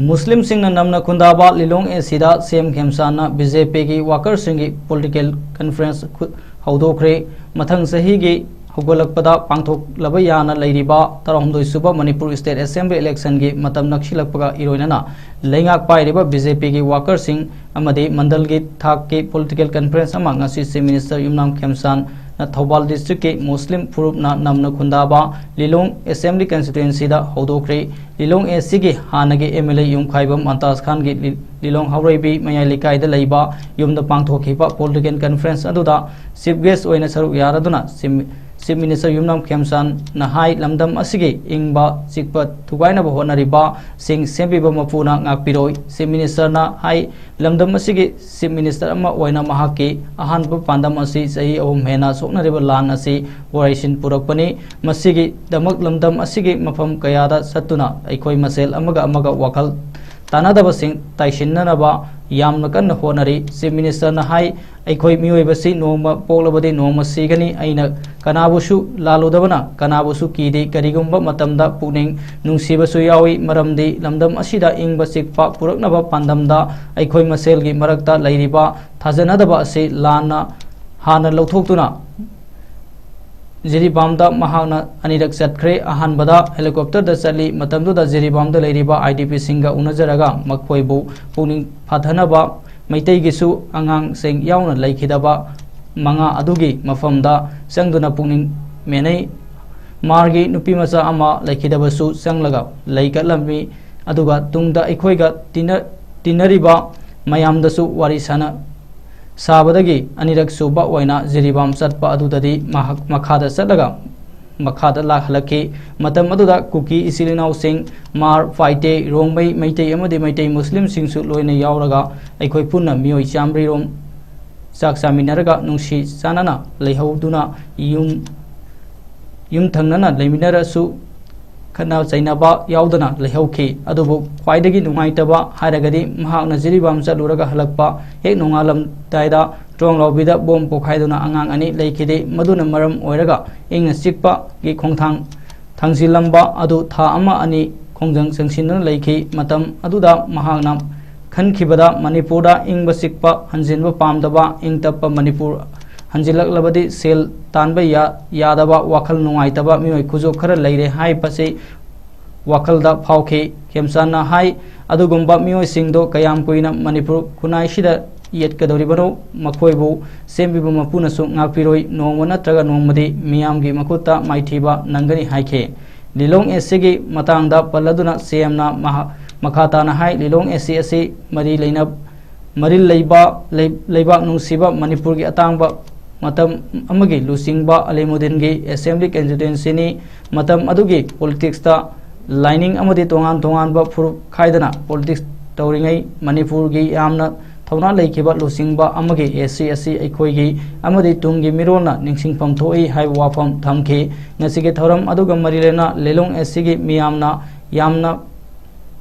ꯃꯨꯁꯂꯤꯝꯁꯤꯡꯅ ꯅꯝꯅ ꯈꯨꯟꯗꯥꯕ ꯂꯤꯂꯣꯡ ꯑꯦ ꯁꯤꯗ ꯁꯤ ꯑꯦꯝ ꯈꯦꯝꯁꯥꯟꯅ ꯕꯤ ꯖꯦ ꯄꯤꯒꯤ ꯋꯥꯀꯔꯁꯤꯡꯒꯤ ꯄꯣꯂꯤꯇꯤꯀꯦꯜ ꯀꯟꯐ꯭ꯔꯦꯟꯁ ꯈꯨ-, ꯍꯧꯗꯣꯛꯈ꯭ꯔꯦ꯫ ꯃꯊꯪ ꯆꯍꯤꯒꯤ ꯍꯧꯒꯠꯂꯛꯄꯗ ꯄꯥꯡꯊꯣꯛꯂꯕ ꯌꯥꯅ ꯂꯩꯔꯤꯕ ꯇꯔꯥꯍꯨꯝꯗꯣꯏ ꯁꯨꯕ ꯃꯅꯤꯄꯨꯔ ꯁ꯭ꯇꯦꯠ ꯑꯦꯁꯦꯝꯕ꯭ꯂꯤ ꯏꯂꯦꯛꯁꯟꯒꯤ ꯃꯇꯝ ꯅꯛꯁꯤꯜꯂꯛꯄꯒ ꯏꯔꯣꯏꯅꯅ ꯂꯩꯉꯥꯛ ꯄꯥꯏꯔꯤꯕ ꯕꯤ ꯖꯦ ꯄꯤꯒꯤ ꯋꯥꯀꯔꯁꯤꯡ ꯑꯃꯗꯤ ꯃꯟꯗꯜꯒꯤ ꯊꯥꯛꯀꯤ ꯄꯣꯂꯤꯇꯤꯀꯦꯜ ꯀꯟꯐ꯭ꯔꯦꯟꯁ ꯑꯃ ꯉꯁꯤ ꯆꯤꯐ ꯃꯤꯅꯤꯁꯇꯔ ꯌꯨꯝꯅꯥꯝ ꯈꯦꯝꯁꯥꯟꯅ ꯊꯧꯕꯥꯜ ꯗꯤꯁꯇ꯭ꯔꯤꯛꯀꯤ ꯃꯨꯁꯂꯤꯝ ꯐꯨꯔꯨꯞꯅ ꯅꯝꯅ ꯈꯨꯟꯗꯥꯕ ꯂꯤꯂꯣꯡ ꯑꯦꯁꯦꯝꯕ꯭ꯂꯤ ꯀꯟꯁꯇꯤꯇ꯭ꯋꯦꯟꯁꯤꯗ ꯍꯧꯗꯣꯛꯈ꯭ꯔꯦ꯫ ꯂꯤꯂꯣꯡ ꯑꯦ ꯁꯤꯒꯤ ꯍꯥꯟꯅꯒꯤ ꯑꯦꯝ ꯑꯦꯜ ꯑꯦ ꯌꯨꯝꯈꯥꯏꯕꯝ ꯃꯟꯇꯥꯖ ꯈꯥꯟꯒꯤ ꯂꯤ-, ꯂꯤꯂꯣꯡ ꯍꯥꯎꯔꯩꯕꯤ ꯃꯌꯥꯏ ꯂꯩꯀꯥꯏꯗ ꯂꯩꯕ ꯌꯨꯝꯗ ꯄꯥꯡꯊꯣꯛꯈꯤꯕ ꯄꯣꯂꯤꯇꯤꯀꯦꯜ ꯀꯟꯐ꯭ꯔꯦꯟꯁ ꯑꯗꯨꯗ ꯆꯤꯐ ꯒꯦꯁ ꯑꯣꯏꯅ ꯁꯔꯨꯛ ꯌꯥꯔꯗꯨꯅ ꯆꯤꯐ ꯆꯤꯐ ꯃꯤꯅꯤꯁꯇꯔ ꯌꯨꯝꯅꯥꯝ ꯈꯦꯝꯆꯥꯟꯅ ꯍꯥꯏ, ꯂꯝꯗꯝ ꯑꯁꯤꯒꯤ ꯏꯪꯕ ꯆꯤꯛꯄ ꯊꯨꯒꯥꯏꯅꯕ ꯍꯣꯠꯅꯔꯤꯕꯁꯤꯡ ꯁꯦꯝꯕꯤꯕ ꯃꯄꯨꯅ ꯉꯥꯛꯄꯤꯔꯣꯏ꯫ ꯆꯤꯐ ꯃꯤꯅꯤꯁꯇꯔꯅ ꯍꯥꯏ, ꯂꯝꯗꯝ ꯑꯁꯤꯒꯤ ꯆꯤꯐ ꯃꯤꯅꯤꯁꯇꯔ ꯑꯃ ꯑꯣꯏꯅ ꯃꯍꯥꯛꯀꯤ ꯑꯍꯥꯟꯕ ꯄꯥꯟꯗꯝ ꯑꯁꯤ ꯆꯍꯤ ꯑꯍꯨꯝ ꯍꯦꯟꯅ ꯁꯣꯛꯅꯔꯤꯕ ꯂꯥꯟ ꯑꯁꯤ ꯋꯥꯔꯩꯁꯤꯟ ꯄꯨꯔꯛꯄꯅꯤ꯫ ꯃꯁꯤꯒꯤꯗꯃꯛ ꯂꯝꯗꯝ ꯑꯁꯤꯒꯤ ꯃꯐꯝ ꯀꯌꯥꯗ ꯆꯠꯇꯨꯅ ꯑꯩꯈꯣꯏ ꯃꯁꯦꯜ ꯑꯃꯒ ꯑꯃꯒ ꯋꯥꯈꯜ ꯇꯥꯟꯅꯗꯕꯁꯤꯡ ꯇꯥꯏꯁꯤꯟꯅꯅꯕ ꯌꯥꯝꯅ ꯀꯟꯅ ꯍꯣꯠꯅꯔꯤ꯫ Chief Minister ꯅ ꯍꯥꯏ, ꯑꯩꯈꯣꯏ ꯃꯤꯑꯣꯏꯕꯁꯤ ꯅꯣꯡꯃ ꯄꯣꯛꯂꯕꯗꯤ ꯅꯣꯡꯃ ꯁꯤꯒꯅꯤ꯫ ꯑꯩꯅ ꯀꯅꯥꯕꯨꯁꯨ ꯂꯥꯜꯂꯨꯗꯕꯅ ꯀꯅꯥꯕꯨꯁꯨ ꯀꯤꯗꯦ꯫ ꯀꯔꯤꯒꯨꯝꯕ ꯃꯇꯝꯗ ꯄꯨꯛꯅꯤꯡ ꯅꯨꯡꯁꯤꯕꯁꯨ ꯌꯥꯎꯏ, ꯃꯔꯝꯗꯤ ꯂꯝꯗꯝ ꯑꯁꯤꯗ ꯏꯪꯕ ꯆꯤꯛꯄ ꯄꯨꯔꯛꯅꯕ ꯄꯥꯟꯗꯝꯗ ꯑꯩꯈꯣꯏ ꯃꯁꯦꯜꯒꯤ ꯃꯔꯛꯇ ꯂꯩꯔꯤꯕ ꯊꯥꯖꯅꯗꯕ ꯑꯁꯤ ꯂꯥꯟꯅ ꯍꯥꯟꯅ ꯂꯧꯊꯣꯛꯇꯨꯅ ꯖꯤꯔꯤꯕꯥꯝꯗ ꯃꯍꯥꯛꯅ ꯑꯅꯤꯔꯛ ꯆꯠꯈ꯭ꯔꯦ꯫ ꯑꯍꯥꯟꯕꯗ helicopter ꯗ ꯆꯠꯂꯤ꯫ ꯃꯇꯝꯗꯨꯗ ꯖꯤꯔꯤꯕꯥꯝꯗ ꯂꯩꯔꯤꯕ I D P ꯁꯤꯡꯒ ꯎꯅꯖꯔꯒ ꯃꯈꯣꯏꯕꯨ ꯄꯨꯛꯅꯤꯡ ꯐꯥꯊꯅꯕ ꯃꯩꯇꯩꯒꯤꯁꯨ ꯑꯉꯥꯡꯁꯤꯡ ꯌꯥꯎꯅ ꯂꯩꯈꯤꯗꯕ ꯃꯉꯥ ꯑꯗꯨꯒꯤ ꯃꯐꯝꯗ ꯆꯪꯗꯨꯅ ꯄꯨꯛꯅꯤꯡ ꯃꯦꯟꯅꯩ꯫ ꯃꯥꯔꯒꯤ ꯅꯨꯄꯤꯃꯆꯥ ꯑꯃ ꯂꯩꯈꯤꯗꯕꯁꯨ ꯆꯪꯂꯒ ꯂꯩ ꯀꯠꯂꯝꯃꯤ꯫ ꯑꯗꯨꯒ ꯇꯨꯡꯗ ꯑꯩꯈꯣꯏꯒ ꯇꯤꯟꯅ-, ꯇꯤꯟꯅꯔꯤꯕ ꯃꯌꯥꯝꯗꯁꯨ ꯋꯥꯔꯤ ꯁꯥꯟꯅ-, ꯁꯥꯕꯗꯒꯤ ꯑꯅꯤꯔꯛ ꯁꯨꯕ ꯑꯣꯏꯅ ꯖꯤꯔꯤꯕꯥꯝ ꯆꯠꯄ ꯑꯗꯨꯗꯗꯤ ꯃꯍꯥꯛ ꯃꯈꯥꯗ ꯆꯠꯂꯒ ꯃꯈꯥꯗ ꯂꯥꯛꯍꯜꯂꯛꯈꯤ꯫ ꯃꯇꯝ ꯑꯗꯨꯗ ꯀꯨꯀꯤ ꯏꯆꯤꯜ ꯏꯅꯥꯎꯁꯤꯡ ꯃꯥꯔ, ꯐꯥꯏꯇꯦ, ꯔꯣꯡꯃꯩ, ꯃꯩꯇꯩ ꯑꯃꯗꯤ ꯃꯩꯇꯩ ꯃꯨꯁꯂꯤꯝꯁꯤꯡꯁꯨ ꯂꯣꯏꯅ ꯌꯥꯎꯔꯒ ꯑꯩꯈꯣꯏ ꯄꯨꯟꯅ ꯃꯤꯑꯣꯏ ꯆꯥꯃꯔꯤꯔꯣꯝ ꯆꯥꯛ ꯆꯥꯃꯤꯟꯅꯔꯒ ꯅꯨꯡꯁꯤ ꯆꯥꯟꯅꯅ ꯂꯩꯍꯧꯗꯨꯅ ꯌꯨꯝ, ꯌꯨꯝ ꯊꯪꯅꯅ ꯂꯩꯃꯤꯟꯅꯔꯁꯨ ꯈꯠꯅ ꯆꯩꯅꯕ ꯌꯥꯎꯗꯅ ꯂꯩꯍꯧꯈꯤ꯫ ꯑꯗꯨꯕꯨ ꯈ꯭ꯋꯥꯏꯗꯒꯤ ꯅꯨꯡꯉꯥꯏꯇꯕ ꯍꯥꯏꯔꯒꯗꯤ ꯃꯍꯥꯛꯅ ꯖꯤꯔꯤꯕꯥꯝ ꯆꯠꯂꯨꯔꯒ ꯍꯜꯂꯛꯄ ꯍꯦꯛ ꯅꯣꯡꯉꯥꯜꯂꯝꯗꯥꯏꯗ ꯇ꯭ꯔꯣꯡꯂꯥꯎꯕꯤꯗ ꯕꯣꯝ ꯄꯣꯈꯥꯏꯗꯨꯅ ꯑꯉꯥꯡ ꯑꯅꯤ ꯂꯩꯈꯤꯗꯦ꯫ ꯃꯗꯨꯅ ꯃꯔꯝ ꯑꯣꯏꯔꯒ ꯏꯪꯅ ꯆꯤꯛꯄꯒꯤ ꯈꯣꯡꯊꯥꯡ ꯊꯥꯡꯖꯤꯜꯂꯝꯕ ꯑꯗꯨ ꯊꯥ ꯑꯃ ꯑꯅꯤ ꯈꯣꯡꯖꯪ ꯆꯪꯁꯤꯟꯗꯨꯅ ꯂꯩꯈꯤ꯫ ꯃꯇꯝ ꯑꯗꯨꯗ ꯃꯍꯥꯛꯅ ꯈꯟꯈꯤꯕꯗ ꯃꯅꯤꯄꯨꯔꯗ ꯏꯪꯕ ꯆꯤꯛꯄ ꯍꯟꯖꯤꯟꯕ ꯄꯥꯝꯗꯕ, ꯏꯪ ꯇꯞꯄ ꯃꯅꯤꯄꯨꯔ ꯍꯟꯖꯤꯜꯂꯛꯂꯕꯗꯤ ꯁꯦꯜ ꯇꯥꯟꯕ ꯌꯥ-, ꯌꯥꯗꯕ, ꯋꯥꯈꯜ ꯅꯨꯡꯉꯥꯏꯇꯕ, ꯃꯤꯑꯣꯏ ꯈꯨꯖꯣꯞ ꯈꯔ ꯂꯩꯔꯦ ꯍꯥꯏꯕꯁꯤ ꯋꯥꯈꯜꯗ ꯐꯥꯎꯈꯤ꯫ ꯈꯦꯝꯆꯥꯟꯅ ꯍꯥꯏ, ꯑꯗꯨꯒꯨꯝꯕ ꯃꯤꯑꯣꯏꯁꯤꯡꯗꯣ ꯀꯌꯥꯝ ꯀꯨꯏꯅ ꯃꯅꯤꯄꯨꯔ ꯈꯨꯟꯅꯥꯏꯁꯤꯗ ꯌꯦꯠꯀꯗꯧꯔꯤꯕꯅꯣ? ꯃꯈꯣꯏꯕꯨ ꯁꯦꯝꯕꯤꯕ ꯃꯄꯨꯅꯁꯨ ꯉꯥꯛꯄꯤꯔꯣꯏ꯫ ꯅꯣꯡꯃ ꯅꯠꯇ꯭ꯔꯒ ꯅꯣꯡꯃꯗꯤ ꯃꯤꯌꯥꯝꯒꯤ ꯃꯈꯨꯠꯇ ꯃꯥꯏꯊꯤꯕ ꯅꯪꯒꯅꯤ ꯍꯥꯏꯈꯤ꯫ ꯂꯤꯂꯣꯡ S C ꯒꯤ ꯃꯇꯥꯡꯗ ꯄꯜꯂꯗꯨꯅ C M ꯅ ꯃꯍꯥ-, ꯃꯈꯥ ꯇꯥꯅ ꯍꯥꯏ, ꯂꯤꯂꯣꯡ S C ꯑꯁꯤ ꯃꯔꯤ ꯂꯩꯅ-, ꯃꯔꯤ ꯂꯩꯕ, ꯂꯩ-, ꯂꯩꯕꯥꯛ ꯅꯨꯡꯁꯤꯕ ꯃꯅꯤꯄꯨꯔꯒꯤ ꯑꯇꯥꯡꯕ ꯃꯇꯝ ꯑꯃꯒꯤ ꯂꯨꯆꯤꯡꯕ ꯑꯂꯤꯃꯨꯗꯤꯟꯒꯤ assembly constituency ꯅꯤ꯫ ꯃꯇꯝ ꯑꯗꯨꯒꯤ politics ꯇ ꯂꯥꯏꯅꯤꯡ ꯑꯃꯗꯤ ꯇꯣꯉꯥꯟ ꯇꯣꯉꯥꯟꯕ ꯐꯨꯔꯨꯞ ꯈꯥꯏꯗꯅ politics ꯇꯧꯔꯤꯉꯩ ꯃꯅꯤꯄꯨꯔꯒꯤ ꯌꯥꯝꯅ ꯊꯧꯅꯥ ꯂꯩꯈꯤꯕ ꯂꯨꯆꯤꯡꯕ ꯑꯃꯒꯤ S C ꯑꯁꯤ ꯑꯩꯈꯣꯏꯒꯤ ꯑꯃꯗꯤ ꯇꯨꯡꯒꯤ ꯃꯤꯔꯣꯜꯅ ꯅꯤꯡꯁꯤꯡꯐꯝ ꯊꯣꯛꯏ ꯍꯥꯏꯕ ꯋꯥꯐꯝ ꯊꯝꯈꯤ꯫ ꯉꯁꯤꯒꯤ ꯊꯧꯔꯝ ꯑꯗꯨꯒ ꯃꯔꯤ ꯂꯩꯅꯅ ꯂꯤꯂꯣꯡ S C ꯒꯤ ꯃꯤꯌꯥꯝꯅ ꯌꯥꯝꯅ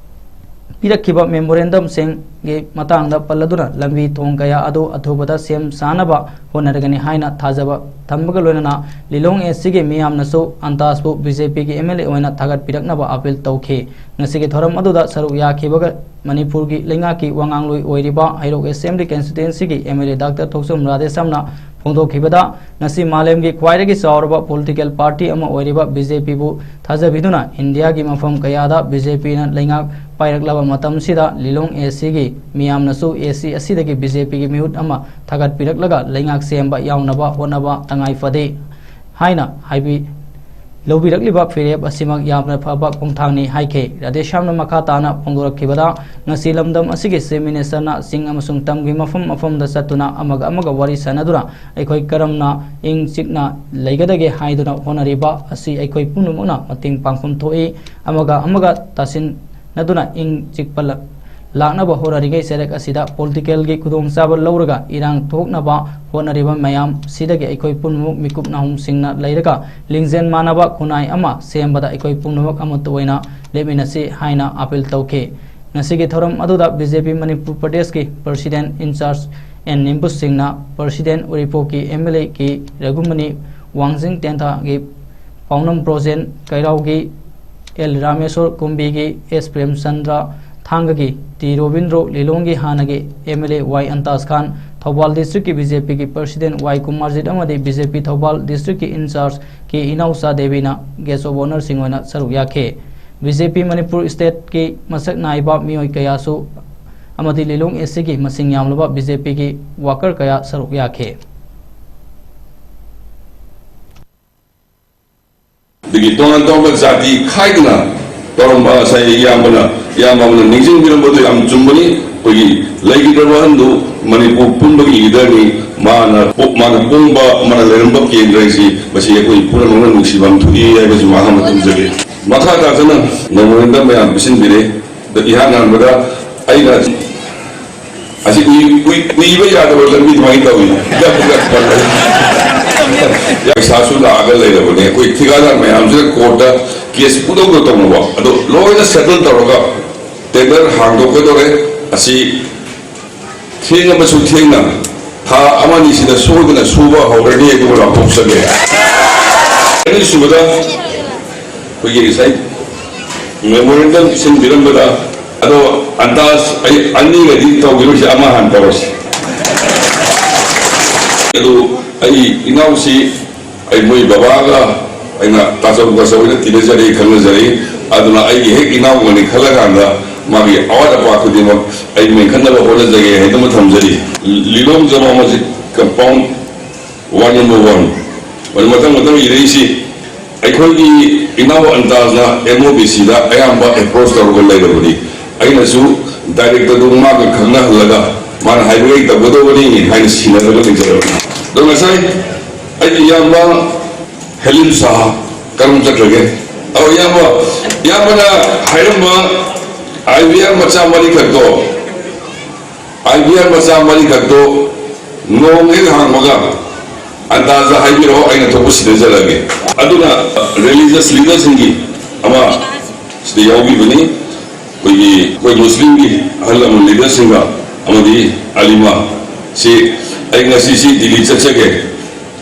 ꯄꯤꯔꯛꯈꯤꯕ ꯃꯦꯃꯣꯔꯦꯟꯗꯝꯁꯤꯡꯒꯤ ꯃꯇꯥꯡꯗ ꯄꯜꯂꯗꯨꯅ ꯂꯝꯕꯤ ꯊꯣꯡ ꯀꯌꯥ ꯑꯗꯨ ꯑꯊꯨꯕꯗ ꯁꯦꯝ ꯁꯥꯅꯕ ꯍꯣꯠꯅꯔꯒꯅꯤ ꯍꯥꯏꯅ ꯊꯥꯖꯕ ꯊꯝꯕꯒ ꯂꯣꯏꯅꯅ ꯂꯤꯂꯣꯡ ꯑꯦꯁ ꯁꯤꯒꯤ ꯃꯤꯌꯥꯝꯅꯁꯨ ꯑꯟꯇꯥꯁꯄꯨ ꯕꯤ ꯖꯦ ꯄꯤꯒꯤ ꯑꯦꯝ ꯑꯦꯜ ꯑꯦ ꯑꯣꯏꯅ ꯊꯥꯒꯠꯄꯤꯔꯛꯅꯕ ꯑꯄꯤꯜ ꯇꯧꯈꯤ꯫ ꯉꯁꯤꯒꯤ ꯊꯧꯔꯝ ꯑꯗꯨꯗ ꯁꯔꯨꯛ ꯌꯥꯈꯤꯕꯒ ꯃꯅꯤꯄꯨꯔꯒꯤ ꯂꯩꯉꯥꯛꯀꯤ ꯋꯥꯉꯥꯡꯂꯣꯏ ꯑꯣꯏꯔꯤꯕ ꯍꯩꯔꯣꯛ ꯑꯦꯁꯦꯝꯕ꯭ꯂꯤ ꯀꯟꯁꯇꯤꯇ꯭ꯋꯦꯟꯁꯤꯒꯤ M L A doctor Thokchom ꯔꯥꯙꯦꯁ꯭ꯌꯥꯝꯅ ꯐꯣꯡꯗꯣꯛꯈꯤꯕꯗ, ꯉꯁꯤ ꯃꯥꯂꯦꯝꯒꯤ ꯈ꯭ꯋꯥꯏꯗꯒꯤ ꯆꯥꯎꯔꯕ ꯄꯣꯂꯤꯇꯤꯀꯦꯜ ꯄꯥꯔꯇꯤ ꯑꯃ ꯑꯣꯏꯔꯤꯕ ꯕꯤ ꯖꯦ ꯄꯤꯕꯨ ꯊꯥꯖꯕꯤꯗꯨꯅ ꯏꯟꯗꯤꯌꯥꯒꯤ ꯃꯐꯝ ꯀꯌꯥꯗ ꯕꯤ ꯖꯦ ꯄꯤꯅ ꯂꯩꯉꯥꯛ ꯄꯥꯏꯔꯛꯂꯕ ꯃꯇꯝꯁꯤꯗ ꯂꯤꯂꯣꯡ ꯑꯦ ꯁꯤꯒꯤ ꯃꯤꯌꯥꯝꯅꯁꯨ ꯑꯦ ꯁꯤ ꯑꯁꯤꯗꯒꯤ ꯕꯤ ꯖꯦ ꯄꯤꯒꯤ ꯃꯤꯍꯨꯠ ꯑꯃ ꯊꯥꯒꯠꯄꯤꯔꯛꯂꯒ ꯂꯩꯉꯥꯛ ꯁꯦꯝꯕ ꯌꯥꯎꯅꯕ ꯍꯣꯠꯅꯕ ꯇꯉꯥꯏ ꯐꯗꯦ ꯍꯥꯏꯅ ꯍꯥꯏꯕꯤ ꯂꯧꯕꯤꯔꯛꯂꯤꯕ ꯐꯤꯔꯦꯞ ꯑꯁꯤꯃꯛ ꯌꯥꯝꯅ ꯐꯕ ꯈꯣꯡꯊꯥꯡꯅꯤ ꯍꯥꯏꯈꯤ꯫ ꯔꯥꯙꯦꯁ꯭ꯌꯥꯝꯅ ꯃꯈꯥ ꯇꯥꯅ ꯐꯣꯡꯗꯣꯔꯛꯈꯤꯕꯗ, ꯉꯁꯤ ꯂꯝꯗꯝ ꯑꯁꯤꯒꯤ ꯆꯤꯐ ꯃꯤꯅꯤꯁꯇꯔꯅ ꯆꯤꯡ ꯑꯃꯁꯨꯡ ꯇꯝꯒꯤ ꯃꯐꯝ ꯃꯐꯝꯗ ꯆꯠꯇꯨꯅ ꯑꯃꯒ ꯑꯃꯒ ꯋꯥꯔꯤ ꯁꯥꯟꯅꯗꯨꯅ ꯑꯩꯈꯣꯏ ꯀꯔꯝꯅ ꯏꯪ ꯆꯤꯛꯅ ꯂꯩꯒꯗꯒꯦ ꯍꯥꯏꯗꯨꯅ ꯍꯣꯠꯅꯔꯤꯕ ꯑꯁꯤ ꯑꯩꯈꯣꯏ ꯄꯨꯝꯅꯃꯛꯅ ꯃꯇꯦꯡ ꯄꯥꯡꯐꯝ ꯊꯣꯛꯏ꯫ ꯑꯃꯒ ꯑꯃꯒ ꯇꯥꯁꯤꯟ ꯅꯗꯨꯅ ꯏꯪ ꯆꯤꯛꯄ ꯂ-, ꯂꯥꯛꯅꯕ ꯍꯣꯠꯅꯔꯤꯉꯩ ꯆꯩꯔꯛ ꯑꯁꯤꯗ ꯄꯣꯂꯤꯇꯤꯀꯦꯜꯒꯤ ꯈꯨꯗꯣꯡꯆꯥꯕ ꯂꯧꯔꯒ ꯏꯔꯥꯡ ꯊꯣꯛꯅꯕ ꯍꯣꯠꯅꯔꯤꯕ ꯃꯌꯥꯝ ꯁꯤꯗꯒꯤ ꯑꯩꯈꯣꯏ ꯄꯨꯝꯅꯃꯛ ꯃꯤꯀꯨꯞ ꯅꯥꯍꯨꯝꯁꯤꯡꯅ ꯂꯩꯔꯒ ꯂꯤꯡꯖꯦꯜ ꯃꯥꯟꯅꯕ ꯈꯨꯟꯅꯥꯏ ꯑꯃ ꯁꯦꯝꯕꯗ ꯑꯩꯈꯣꯏ ꯄꯨꯝꯅꯃꯛ ꯑꯃꯠꯇ ꯑꯣꯏꯅ ꯂꯦꯞꯃꯤꯟꯅꯁꯤ ꯍꯥꯏꯅ ꯑꯄꯤꯜ ꯇꯧꯈꯤ꯫ ꯉꯁꯤꯒꯤ ꯊꯧꯔꯝ ꯑꯗꯨꯗ ꯕꯤ ꯖꯦ ꯄꯤ ꯃꯅꯤꯄꯨꯔ ꯄ꯭ꯔꯗꯦꯁꯀꯤ ꯄ꯭ꯔꯁꯤꯗꯦꯟ ꯏꯟꯆꯥꯔꯖ ꯑꯦꯟ ꯅꯤꯝꯕꯨ ꯁꯤꯡꯅ, ꯄ꯭ꯔꯁꯤꯗꯦꯟ ꯎꯔꯤꯄꯣꯛꯀꯤ ꯑꯦꯝ ꯑꯦꯜ ꯑꯦ ꯀꯤ ꯔꯘꯨꯃꯅꯤ, ꯋꯥꯡꯖꯤꯡ ꯇꯦꯟꯊꯥꯒꯤ ꯄꯥꯎꯅꯝ ꯕ꯭ꯔꯣꯖꯦꯟ, ꯀꯩꯔꯥꯎꯒꯤ ꯑꯦꯜ ꯔꯥꯃꯦꯁꯣꯔ, ꯀꯨꯝꯕꯤꯒꯤ ꯑꯦꯁ ꯄ꯭ꯔꯦꯝꯆꯟꯗ꯭ꯔ, ꯊꯥꯡꯒꯒꯤ ꯇꯤ ꯔꯣꯕꯤꯟꯗ꯭ꯔꯣ, ꯂꯤꯂꯣꯡꯒꯤ ꯍꯥꯟꯅꯒꯤ ꯑꯦꯝ ꯑꯦꯜ ꯑꯦ ꯋꯥꯏ ꯑꯟꯇꯥꯖ ꯈꯥꯟ, ꯊꯧꯕꯥꯜ ꯗꯤꯁꯇ꯭ꯔꯤꯛꯀꯤ ꯕꯤ ꯖꯦ ꯄꯤꯒꯤ ꯄ꯭ꯔꯁꯤꯗꯦꯟ ꯋꯥꯏ ꯀꯨꯃꯥꯔꯖꯤꯠ ꯑꯃꯗꯤ ꯕꯤ ꯖꯦ ꯄꯤ ꯊꯧꯕꯥꯜ ꯗꯤꯁꯇ꯭ꯔꯤꯛꯀꯤ in-charge K Inaocha ꯗꯦꯕꯤꯅ guest of ꯑꯣꯅꯔꯁꯤꯡ ꯑꯣꯏꯅ ꯁꯔꯨꯛ ꯌꯥꯈꯤ꯫ ꯕꯤ ꯖꯦ ꯄꯤ ꯃꯅꯤꯄꯨꯔ ꯁ꯭ꯇꯦꯠꯀꯤ ꯃꯁꯛ ꯅꯥꯏꯕ ꯃꯤꯑꯣꯏ ꯀꯌꯥꯁꯨ ꯑꯃꯗꯤ ꯂꯤꯂꯣꯡ ꯑꯦꯁ ꯁꯤꯒꯤ ꯃꯁꯤꯡ ꯌꯥꯝꯂꯕ ꯕꯤ ꯖꯦ ꯄꯤꯒꯤ ꯋꯥꯀꯔ ꯀꯌꯥ ꯁꯔꯨꯛ ꯌꯥꯈꯤ꯫ ꯑꯗꯒꯤ ꯇꯣꯉꯥꯟ ꯇꯣꯉꯥꯟꯕ ꯖꯥꯇꯤ ꯈꯥꯏꯗꯨꯅ ꯇꯧꯔꯝꯕ ꯉꯁꯥꯏ ꯏꯌꯥꯝꯕꯅ, ꯏꯌꯥꯝꯕ ꯑꯃꯅ ꯅꯤꯡꯁꯤꯡꯕꯤꯔꯝꯕꯗꯨ ꯌꯥꯝ ꯆꯨꯝꯕꯅꯤ꯫ ꯑꯩꯈꯣꯏꯒꯤ ꯂꯩꯈꯤꯗ꯭ꯔꯕ ꯑꯍꯟꯗꯨ ꯃꯅꯤꯄꯨꯔ ꯄꯨꯝꯕꯒꯤ ꯂꯤꯗꯔꯅꯤ꯫ ꯃꯥꯅ ꯄꯣꯛ-, ꯃꯥꯅ ꯄꯣꯡꯕ, ꯃꯥꯅ ꯂꯩꯔꯝꯕ ꯀꯦꯟꯗ꯭ꯔ ꯍꯥꯏꯁꯤ ꯃꯁꯤ ꯑꯩꯈꯣꯏ ꯄꯨꯝꯅꯃꯛꯅ ꯅꯨꯡꯁꯤꯕ ꯑꯃ ꯊꯣꯛꯏ ꯍꯥꯏꯕꯁꯤ ꯋꯥꯍꯪ ꯑꯃ ꯊꯝꯖꯒꯦ꯫ ꯃꯈꯥ ꯇꯥꯗꯅ ꯃꯦꯃꯣꯔꯦꯟꯗꯝ ꯃꯌꯥꯝ ꯄꯤꯁꯤꯟꯕꯤꯔꯦ꯫ ꯑꯗꯣ ꯏꯍꯥꯟ ꯍꯥꯟꯕꯗ ꯑꯩꯅ ꯑꯁꯤ ꯎꯏ-, ꯎꯏ-, ꯎꯏꯕ ꯌꯥꯗꯕ ꯂꯝꯕꯤ ꯑꯗꯨꯃꯥꯏꯅ ꯇꯧꯏ꯫ ꯄꯩꯁꯥꯁꯨ ꯂꯥꯛꯑꯒ ꯂꯩꯔꯕꯅꯦ꯫ ꯑꯩꯈꯣꯏ ꯊꯤꯀꯥꯗꯥꯔ ꯃꯌꯥꯝꯁꯤꯅ ꯀꯣꯔꯠꯇ ꯀꯦꯁ ꯄꯨꯗꯧꯗ ꯇꯧꯅꯕ, ꯑꯗꯣ ꯂꯣꯏꯅ ꯁꯦꯇꯜ ꯇꯧꯔꯒ ꯇꯦꯟꯗꯔ ꯍꯥꯡꯗꯣꯛꯀꯗꯧꯔꯦ꯫ ꯑꯁꯤ ꯊꯦꯡꯉꯕꯁꯨ ꯊꯦꯡꯅ ꯊꯥ ꯑꯃꯅꯤꯁꯤꯗ ꯁꯣꯏꯗꯅ ꯁꯨꯕ ꯍꯧꯔꯅꯤ ꯑꯗꯨꯒ ꯂꯥꯎꯊꯣꯛꯆꯒꯦ꯫ ꯑꯅꯤꯁꯨꯕꯗ ꯑꯩꯈꯣꯏꯒꯤ ꯉꯁꯥꯏ ꯃꯦꯃꯣꯔꯦꯟꯗꯝ ꯄꯤꯁꯤꯟꯕꯤꯔꯝꯕꯗ, ꯑꯗꯣ ꯑꯟꯗꯥꯖ ꯑꯩ ꯑꯅꯤꯒꯗꯤ ꯇꯧꯈꯤꯔꯣꯏꯁꯦ, ꯑꯃ ꯍꯥꯟꯅ ꯇꯧꯔꯁꯤ꯫ ꯑꯗꯨ ꯑꯩ ꯏꯅꯥꯎꯁꯤ ꯑꯩ ꯃꯣꯏ ꯕꯕꯥꯒ ꯑꯩꯅ ꯇꯥꯆꯧ ꯇꯥꯆꯧ ꯑꯣꯏꯅ ꯇꯤꯟꯅꯖꯔꯛꯏ, ꯈꯪꯅꯖꯔꯛꯏ꯫ ꯑꯗꯨꯅ ꯑꯩꯒꯤ ꯍꯦꯛ ꯏꯅꯥꯎꯒꯅꯤ ꯈꯜꯂꯀꯥꯟꯗ ꯃꯥꯒꯤ ꯑꯋꯥꯠ ꯑꯄꯥ ꯈꯨꯗꯤꯡꯃꯛ ꯑꯩ ꯃꯦꯟꯈꯠꯅꯕ ꯍꯣꯠꯅꯖꯒꯦ ꯍꯥꯏꯗꯨꯃ ꯊꯝꯖꯔꯤ꯫ ꯂꯤꯂꯣꯡ ꯖꯃꯥ masjid compound one number one꯫ ꯑꯗꯨ ꯃꯊꯪ ꯃꯊꯪ ꯏꯔꯛꯏꯁꯤ ꯑꯩꯈꯣꯏꯒꯤ ꯏꯅꯥꯎ ꯑꯟꯇꯥꯖꯅ M O B Cꯗ ꯑꯌꯥꯝꯕ approach ꯇꯧꯔꯒ ꯂꯩꯔꯕꯅꯤ꯫ ꯑꯩꯅꯁꯨ direct ꯑꯗꯨ ꯃꯥꯒ ꯈꯪꯅꯍꯜꯂꯒ ꯃꯥꯅ ꯍꯥꯏꯕꯈꯩ ꯇꯧꯒꯗꯧꯕꯅꯤ ꯍꯥꯏꯅ ꯁꯤꯟꯅꯔꯒ ꯂꯩꯖꯔꯕꯅꯤ꯫ ꯑꯗꯣ ꯉꯁꯥꯏ ꯑꯩꯒꯤ ꯏꯌꯥꯝꯕ ꯍꯦꯂꯤꯝ ꯁꯥꯍ ꯀꯔꯝ ꯆꯠꯈ꯭ꯔꯒꯦ? ꯑꯧ, ꯏꯌꯥꯝꯕ, ꯏꯌꯥꯝꯕꯅ ꯍꯥꯏꯔꯝꯕ I V R ꯃꯆꯥ ꯃꯔꯤꯈꯛꯇꯣ, I V R ꯃꯆꯥ ꯃꯔꯤꯈꯛꯇꯣ ꯅꯣꯡ ꯍꯦꯛ ꯍꯥꯡꯕꯒ ꯑꯟꯗꯥꯖ ꯍꯥꯏꯕꯤꯔꯛꯑꯣ, ꯑꯩꯅ ꯊꯣꯛꯄ ꯁꯤꯟꯅꯖꯔꯒꯦ꯫ ꯑꯗꯨꯅ religious leaderꯁꯤꯡꯒꯤ ꯑꯃ ꯁꯤꯗ ꯌꯥꯎꯕꯤꯕꯅꯤ꯫ ꯑꯩꯈꯣꯏꯒꯤ, ꯑꯩꯈꯣꯏ ꯃꯨꯁꯂꯤꯝꯒꯤ ꯑꯍꯜ ꯂꯃꯟ ꯂꯤꯗꯔꯁꯤꯡꯒ ꯑꯃꯗꯤ ꯑꯂꯤꯃꯥ ꯁꯤ ꯑꯩ ꯉꯁꯤꯁꯤ ꯗꯤꯜꯂꯤ ꯆꯠꯆꯒꯦ꯫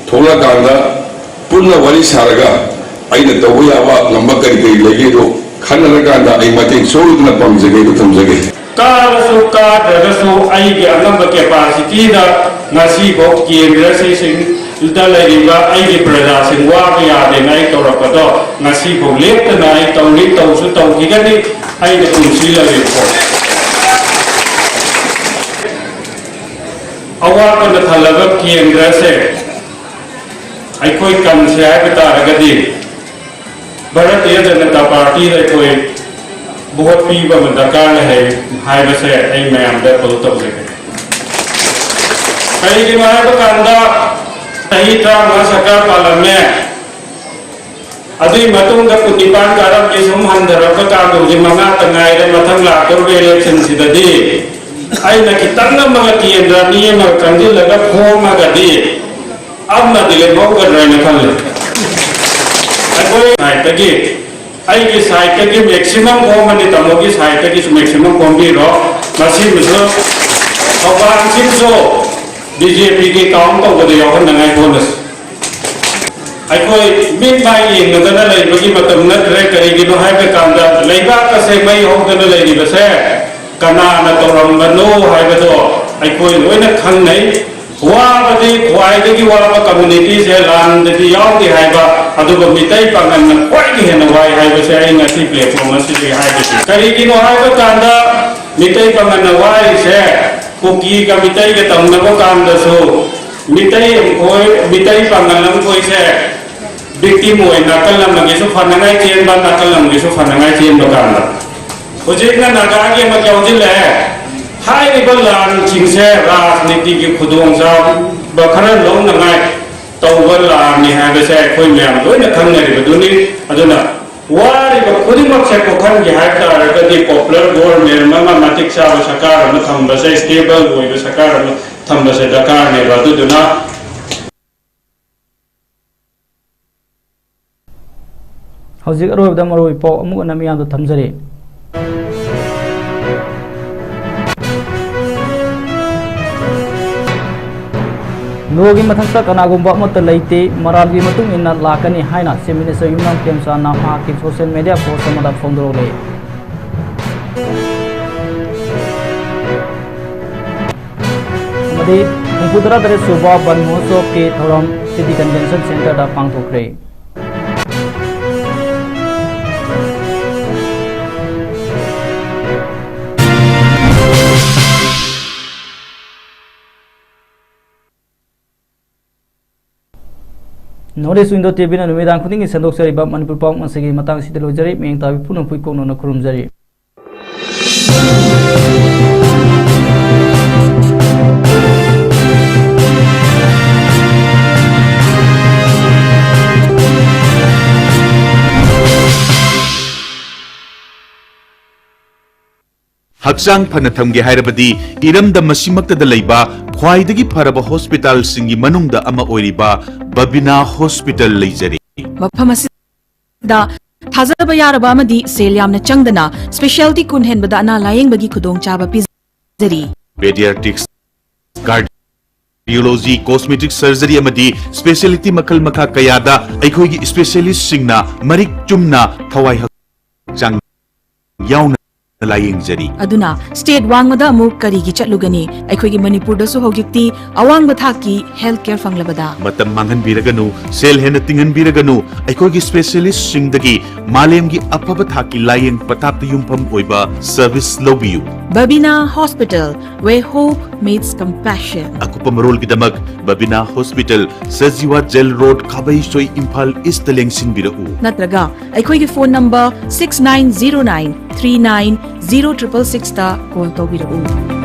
ꯊꯣꯛꯂꯛꯀꯥꯟꯗ ꯄꯨꯟꯅ ꯋꯥꯔꯤ ꯁꯥꯔꯒ ꯑꯩꯅ ꯇꯧꯕ ꯌꯥꯕ ꯉꯝꯕ ꯀꯔꯤ ꯀꯔꯤ ꯂꯩꯒꯦꯗꯣ ꯈꯟꯅꯔꯀꯥꯟꯗ ꯑꯩ ꯃꯇꯦꯡ ꯁꯣꯏꯗꯅ ꯄꯥꯡꯖꯒꯦ, ꯑꯗꯨ ꯊꯝꯖꯒꯦ꯫ ꯀꯥꯔꯁꯨ ꯀꯥꯗ꯭ꯔꯒꯁꯨ ꯑꯩꯒꯤ ꯑꯉꯝꯕ capacityꯗ ꯉꯁꯤꯐꯥꯎ ꯀꯦꯟꯗ꯭ꯔꯁꯤꯡꯗ ꯂꯩꯔꯤꯕ ꯑꯩꯒꯤ ꯄ꯭ꯔꯖꯥꯁꯤꯡ ꯋꯥꯕ ꯌꯥꯗꯦꯅ ꯑꯩ ꯇꯧꯔꯛꯄꯗꯣ ꯉꯁꯤꯐꯥꯎ ꯂꯦꯞꯇꯅ ꯑꯩ ꯇꯧꯔꯤ, ꯇꯧꯁꯨ ꯇꯧꯈꯤꯒꯅꯤ꯫ ꯑꯩꯅ ꯄꯨꯟꯁꯤ ꯂꯩꯔꯤꯕꯐꯥꯎ ꯑꯋꯥꯠꯄꯅ ꯊꯜꯂꯕ ꯀꯦꯟꯗ꯭ꯔꯁꯦ ꯑꯩꯈꯣꯏ ꯀꯟꯁꯦ ꯍꯥꯏꯕ ꯇꯥꯔꯒꯗꯤ ꯚꯥꯔꯇꯤꯌ ꯖꯅꯇꯥ ꯄꯥꯔꯇꯤꯗ ꯑꯩꯈꯣꯏ vote ꯄꯤꯕ ꯑꯃ ꯗꯔꯀꯥꯔ ꯂꯩ ꯍꯥꯏ-, ꯍꯥꯏꯕꯁꯦ ꯑꯩ ꯃꯌꯥꯝꯗ ꯑꯦꯄꯤꯜ ꯇꯧꯖꯒꯦ꯫ ꯀꯔꯤꯒꯤꯅꯣ ꯍꯥꯏꯕ ꯀꯥꯟꯗ ꯆꯍꯤ ꯇꯔꯥꯃꯉꯥ ꯁꯔꯀꯥꯔ ꯄꯥꯜꯂꯝꯃꯦ, ꯑꯗꯨꯒꯤ ꯃꯇꯨꯡꯗ ꯀꯨꯟ ꯅꯤꯄꯥꯟ ꯀꯥꯔꯝꯃꯤ, ꯁꯨꯝ ꯍꯟꯊꯔꯛꯄ ꯀꯥꯡꯕꯨꯁꯤ ꯃꯉꯥꯇ ꯉꯥꯏꯔꯦ꯫ ꯃꯊꯪ ꯂꯥꯛꯇꯧꯔꯤꯕ electionꯁꯤꯗꯗꯤ ꯑꯩꯅ ꯈꯤꯇꯪ ꯑꯃꯒ ꯀꯦꯟꯗ꯭ꯔ ꯃꯤ ꯑꯃꯒ ꯆꯪꯁꯤꯜꯂꯒ ꯈꯣꯝꯃꯒꯗꯤ ꯑꯃꯗꯤ ꯂꯦꯝꯍꯧꯒꯗ꯭ꯔꯥ ꯍꯥꯏꯅ ꯈꯜꯂꯤ꯫ ꯑꯩꯈꯣꯏ ꯁꯥꯏꯠꯇꯒꯤ ꯑꯩꯒꯤ ꯁꯥꯏꯠꯇꯒꯤ ꯃꯦꯛꯁꯤꯃꯝ ꯈꯣꯝꯃꯅꯤ, ꯇꯥꯃꯣꯒꯤ ꯁꯥꯏꯠꯇꯒꯤꯁꯨ ꯃꯦꯛꯁꯤꯃꯝ ꯈꯣꯝꯕꯤꯔꯣ꯫ ꯃꯁꯤꯃꯁꯨ ꯊꯧꯕꯥꯜꯁꯤꯃꯁꯨ ꯕꯤ ꯖꯦ ꯄꯤꯒꯤ ꯀꯥꯎꯟ ꯇꯧꯕꯗ ꯌꯥꯎꯍꯟꯅꯉꯥꯏ ꯍꯣꯠꯅꯁꯤ꯫ ꯑꯩꯈꯣꯏ ꯃꯤꯠ ꯃꯥꯏ ꯌꯦꯡꯅꯗꯅ ꯂꯩꯕꯒꯤ ꯃꯇꯝ ꯅꯠꯇ꯭ꯔꯦ꯫ ꯀꯔꯤꯒꯤꯅꯣ ꯍꯥꯏꯕ ꯀꯥꯟꯗ ꯂꯩꯕꯥꯛ ꯑꯁꯦ ꯃꯩ ꯍꯧꯗꯅ ꯂꯩꯔꯤꯕꯁꯦ ꯀꯅꯥꯅ ꯇꯧꯔꯝꯕꯅꯣ ꯍꯥꯏꯕꯗꯣ ꯑꯩꯈꯣꯏ ꯂꯣꯏꯅ ꯈꯪꯅꯩ꯫ ꯋꯥꯕꯗꯤ ꯈ꯭ꯋꯥꯏꯗꯒꯤ ꯋꯥꯕ ꯀꯝꯃ꯭ꯌꯨꯅꯤꯇꯤꯁꯦ ꯂꯥꯟꯗꯗꯤ ꯌꯥꯎꯗꯦ ꯍꯥꯏꯕ, ꯑꯗꯨꯒ ꯃꯤꯇꯩ ꯄꯥꯉꯜꯅ ꯈ꯭ꯋꯥꯏꯗꯒꯤ ꯍꯦꯟꯅ ꯋꯥꯏ ꯍꯥꯏꯕꯁꯦ ꯑꯩ ꯉꯁꯤ ꯄ꯭ꯂꯦꯠꯐꯣꯝ ꯑꯁꯤꯗꯒꯤ ꯍꯥꯏꯖꯒꯦ꯫ ꯀꯔꯤꯒꯤꯅꯣ ꯍꯥꯏꯕ ꯀꯥꯟꯗ ꯃꯤꯇꯩ ꯄꯥꯉꯜꯅ ꯋꯥꯔꯤꯁꯦ ꯀꯨꯀꯤꯒ ꯃꯤꯇꯩꯒ ꯇꯧꯅꯕ ꯀꯥꯟꯗꯁꯨ ꯃꯤꯇꯩ ꯑꯃꯈꯣꯏ, ꯃꯤꯇꯩ ꯄꯥꯉꯜ ꯑꯃꯈꯣꯏꯁꯦ ꯚꯤꯛꯇꯤꯝ ꯑꯣꯏ ꯅꯥꯀꯜ ꯑꯃꯒꯤꯁꯨ ꯐꯅꯉꯥꯏ ꯆꯦꯟꯕ, ꯅꯥꯀꯜ ꯑꯃꯒꯤꯁꯨ ꯐꯅꯉꯥꯏ ꯆꯦꯟꯕ ꯀꯥꯟꯗ ꯍꯧꯖꯤꯛꯅ ꯅꯥꯒꯥꯒꯤ ꯑꯃ ꯌꯥꯎꯁꯤꯜꯂꯛꯑꯦ꯫ ꯍꯥꯏꯔꯤꯕ ꯂꯥꯟꯁꯤꯡꯁꯦ ꯔꯥꯖꯅꯤꯇꯤꯒꯤ ꯈꯨꯗꯣꯡꯆꯥꯕ ꯈꯔ ꯂꯧꯅꯉꯥꯏ ꯇꯧꯕ ꯂꯥꯟꯅꯤ ꯍꯥꯏꯕꯁꯦ ꯑꯩꯈꯣꯏ ꯃꯌꯥꯝ ꯂꯣꯏꯅ ꯈꯪꯅꯔꯤꯕꯗꯨꯅꯤ꯫ ꯑꯗꯨꯅ ꯋꯥꯔꯤꯕ ꯈꯨꯗꯤꯡꯃꯛꯁꯦ ꯀꯣꯛꯍꯟꯒꯦ ꯍꯥꯏꯕ ꯇꯥꯔꯒꯗꯤ ꯄꯣꯄꯨꯂꯔ ꯒꯣꯔꯃꯦꯟ ꯑꯃ, ꯃꯇꯤꯛ ꯆꯥꯕ ꯁꯔꯀꯥꯔ ꯑꯃ ꯊꯝꯕꯁꯦ, ꯁ꯭ꯇꯦꯕꯜ ꯑꯣꯏꯕ ꯁꯔꯀꯥꯔ ꯑꯃ ꯊꯝꯕꯁꯦ ꯗꯔꯀꯥꯔꯅꯦꯕ꯫ ꯑꯗꯨꯗꯨꯅ ꯍꯧꯖꯤꯛ ꯑꯔꯣꯏꯕꯗ ꯃꯔꯨꯑꯣꯏꯕ ꯄꯥꯎ ꯑꯃꯨꯛ ꯍꯟꯅ ꯃꯤꯌꯥꯝꯗ ꯊꯝꯖꯔꯤ꯫ ꯂꯣꯒꯤ ꯃꯊꯛꯇ ꯀꯅꯥꯒꯨꯝꯕ ꯑꯃꯠꯇ ꯂꯩꯇꯦ, ꯃꯔꯥꯜꯒꯤ ꯃꯇꯨꯡ ꯏꯟꯅ ꯂꯥꯛꯀꯅꯤ ꯍꯥꯏꯅ Chief Minister ꯌꯨꯝꯅꯥꯝ ꯈꯦꯝꯆꯥꯟꯅ ꯃꯍꯥꯛꯀꯤ social media post ꯑꯃꯗ ꯐꯣꯡꯗꯣꯔꯛꯂꯤ꯫ ꯑꯃꯗꯤ ꯍꯨꯝꯐꯨꯇꯔꯥ ꯇꯔꯦꯠ ꯁꯨꯕ ꯕꯟ ꯃꯍꯣꯠꯁꯕꯀꯤ ꯊꯧꯔꯝ City Convention Centreꯗ ꯄꯥꯡꯊꯣꯛꯈ꯭ꯔꯦ꯫ North East Window TVꯅ ꯅꯨꯃꯤꯗꯥꯡ ꯈꯨꯗꯤꯡꯒꯤ ꯁꯟꯗꯣꯛꯆꯔꯤꯕ ꯃꯅꯤꯄꯨꯔ ꯄꯥꯎ ꯉꯁꯤꯒꯤ ꯃꯇꯥꯡ ꯑꯁꯤꯗ ꯂꯣꯏꯖꯔꯦ꯫ ꯃꯤꯠꯌꯦꯡ ꯇꯥꯕꯤ ꯄꯨꯝꯅꯃꯛꯄꯨ ꯏꯀꯣꯛꯅꯅ ꯈꯨꯔꯨꯝꯖꯔꯤ꯫ ꯍꯛꯆꯥꯡ ꯐꯅ ꯊꯝꯒꯦ ꯍꯥꯏꯔꯕꯗꯤ ꯏꯔꯝꯗꯝ ꯑꯁꯤꯃꯛꯇꯗ ꯂꯩꯕ ꯈ꯭ꯋꯥꯏꯗꯒꯤ ꯐꯔꯕ ꯍꯣꯁꯄꯤꯇꯥꯜꯁꯤꯡꯒꯤ ꯃꯅꯨꯡꯗ ꯑꯃ ꯑꯣꯏꯔꯤꯕ ꯕꯕꯤꯅꯥ ꯍꯣꯁꯄꯤꯇꯥꯜ ꯂꯩꯖꯔꯦ꯫ ꯃꯐꯝ ꯑꯁꯤꯗ ꯊꯥꯖꯕ ꯌꯥꯔꯕ ꯑꯃꯗꯤ ꯁꯦꯜ ꯌꯥꯝꯅ ꯆꯪꯗꯅ specialty ꯀꯨꯟ ꯍꯦꯟꯕꯗ ꯑꯅꯥ ꯂꯥꯌꯦꯡꯕꯒꯤ ꯈꯨꯗꯣꯡꯆꯥꯕ ꯄꯤꯖꯔꯤ꯫ Pediatrics, cardiology, cosmetic surgery ꯑꯃꯗꯤ specialty ꯃꯈꯜ ꯃꯈꯥ ꯀꯌꯥꯗ ꯑꯩꯈꯣꯏꯒꯤ specialistꯁꯤꯡꯅ ꯃꯔꯤꯛ ꯆꯨꯝꯅ ꯊꯋꯥꯏ ꯍꯛꯆꯥꯡ ꯌꯥꯎꯅ ꯂꯥꯌꯦꯡꯖꯔꯤ꯫ ꯑꯗꯨꯅ state ꯋꯥꯡꯃꯗ ꯑꯃꯨꯛ ꯀꯔꯤꯒꯤ ꯆꯠꯂꯨꯒꯅꯤ? ꯑꯩꯈꯣꯏꯒꯤ ꯃꯅꯤꯄꯨꯔꯗꯁꯨ ꯍꯧꯖꯤꯛꯇꯤ ꯑꯋꯥꯡꯕ ꯊꯥꯛꯀꯤ health care ꯐꯪꯂꯕꯗ꯫ ꯃꯇꯝ ꯃꯥꯡꯍꯟꯕꯤꯔꯒꯅꯨ, ꯁꯦꯜ ꯍꯦꯟꯅ ꯇꯤꯡꯍꯟꯕꯤꯔꯒꯅꯨ, ꯑꯩꯈꯣꯏꯒꯤ specialistꯁꯤꯡꯗꯒꯤ ꯃꯥꯂꯦꯝꯒꯤ ꯑꯐꯕ ꯊꯥꯛꯀꯤ ꯂꯥꯌꯦꯡ ꯄꯊꯥꯞꯇ ꯌꯨꯝꯐꯝ ꯑꯣꯏꯕ service ꯂꯧꯕꯤꯌꯨ꯫ Babina Hospital, where hope meets compassion. ꯑꯀꯨꯞꯄ ꯃꯔꯣꯜꯒꯤꯗꯃꯛ Babina Hospital, Sajiwa Jail Road, ꯈꯥꯕꯩꯁꯣꯏ, Imphal Eastꯇ ꯂꯦꯡꯁꯤꯟꯕꯤꯔꯛꯎ꯫ ꯅꯠꯇ꯭ꯔꯒ ꯑꯩꯈꯣꯏꯒꯤ phone number six nine zero nine three nine zero triple sixꯇ call ꯇꯧꯕꯤꯔꯛꯎ꯫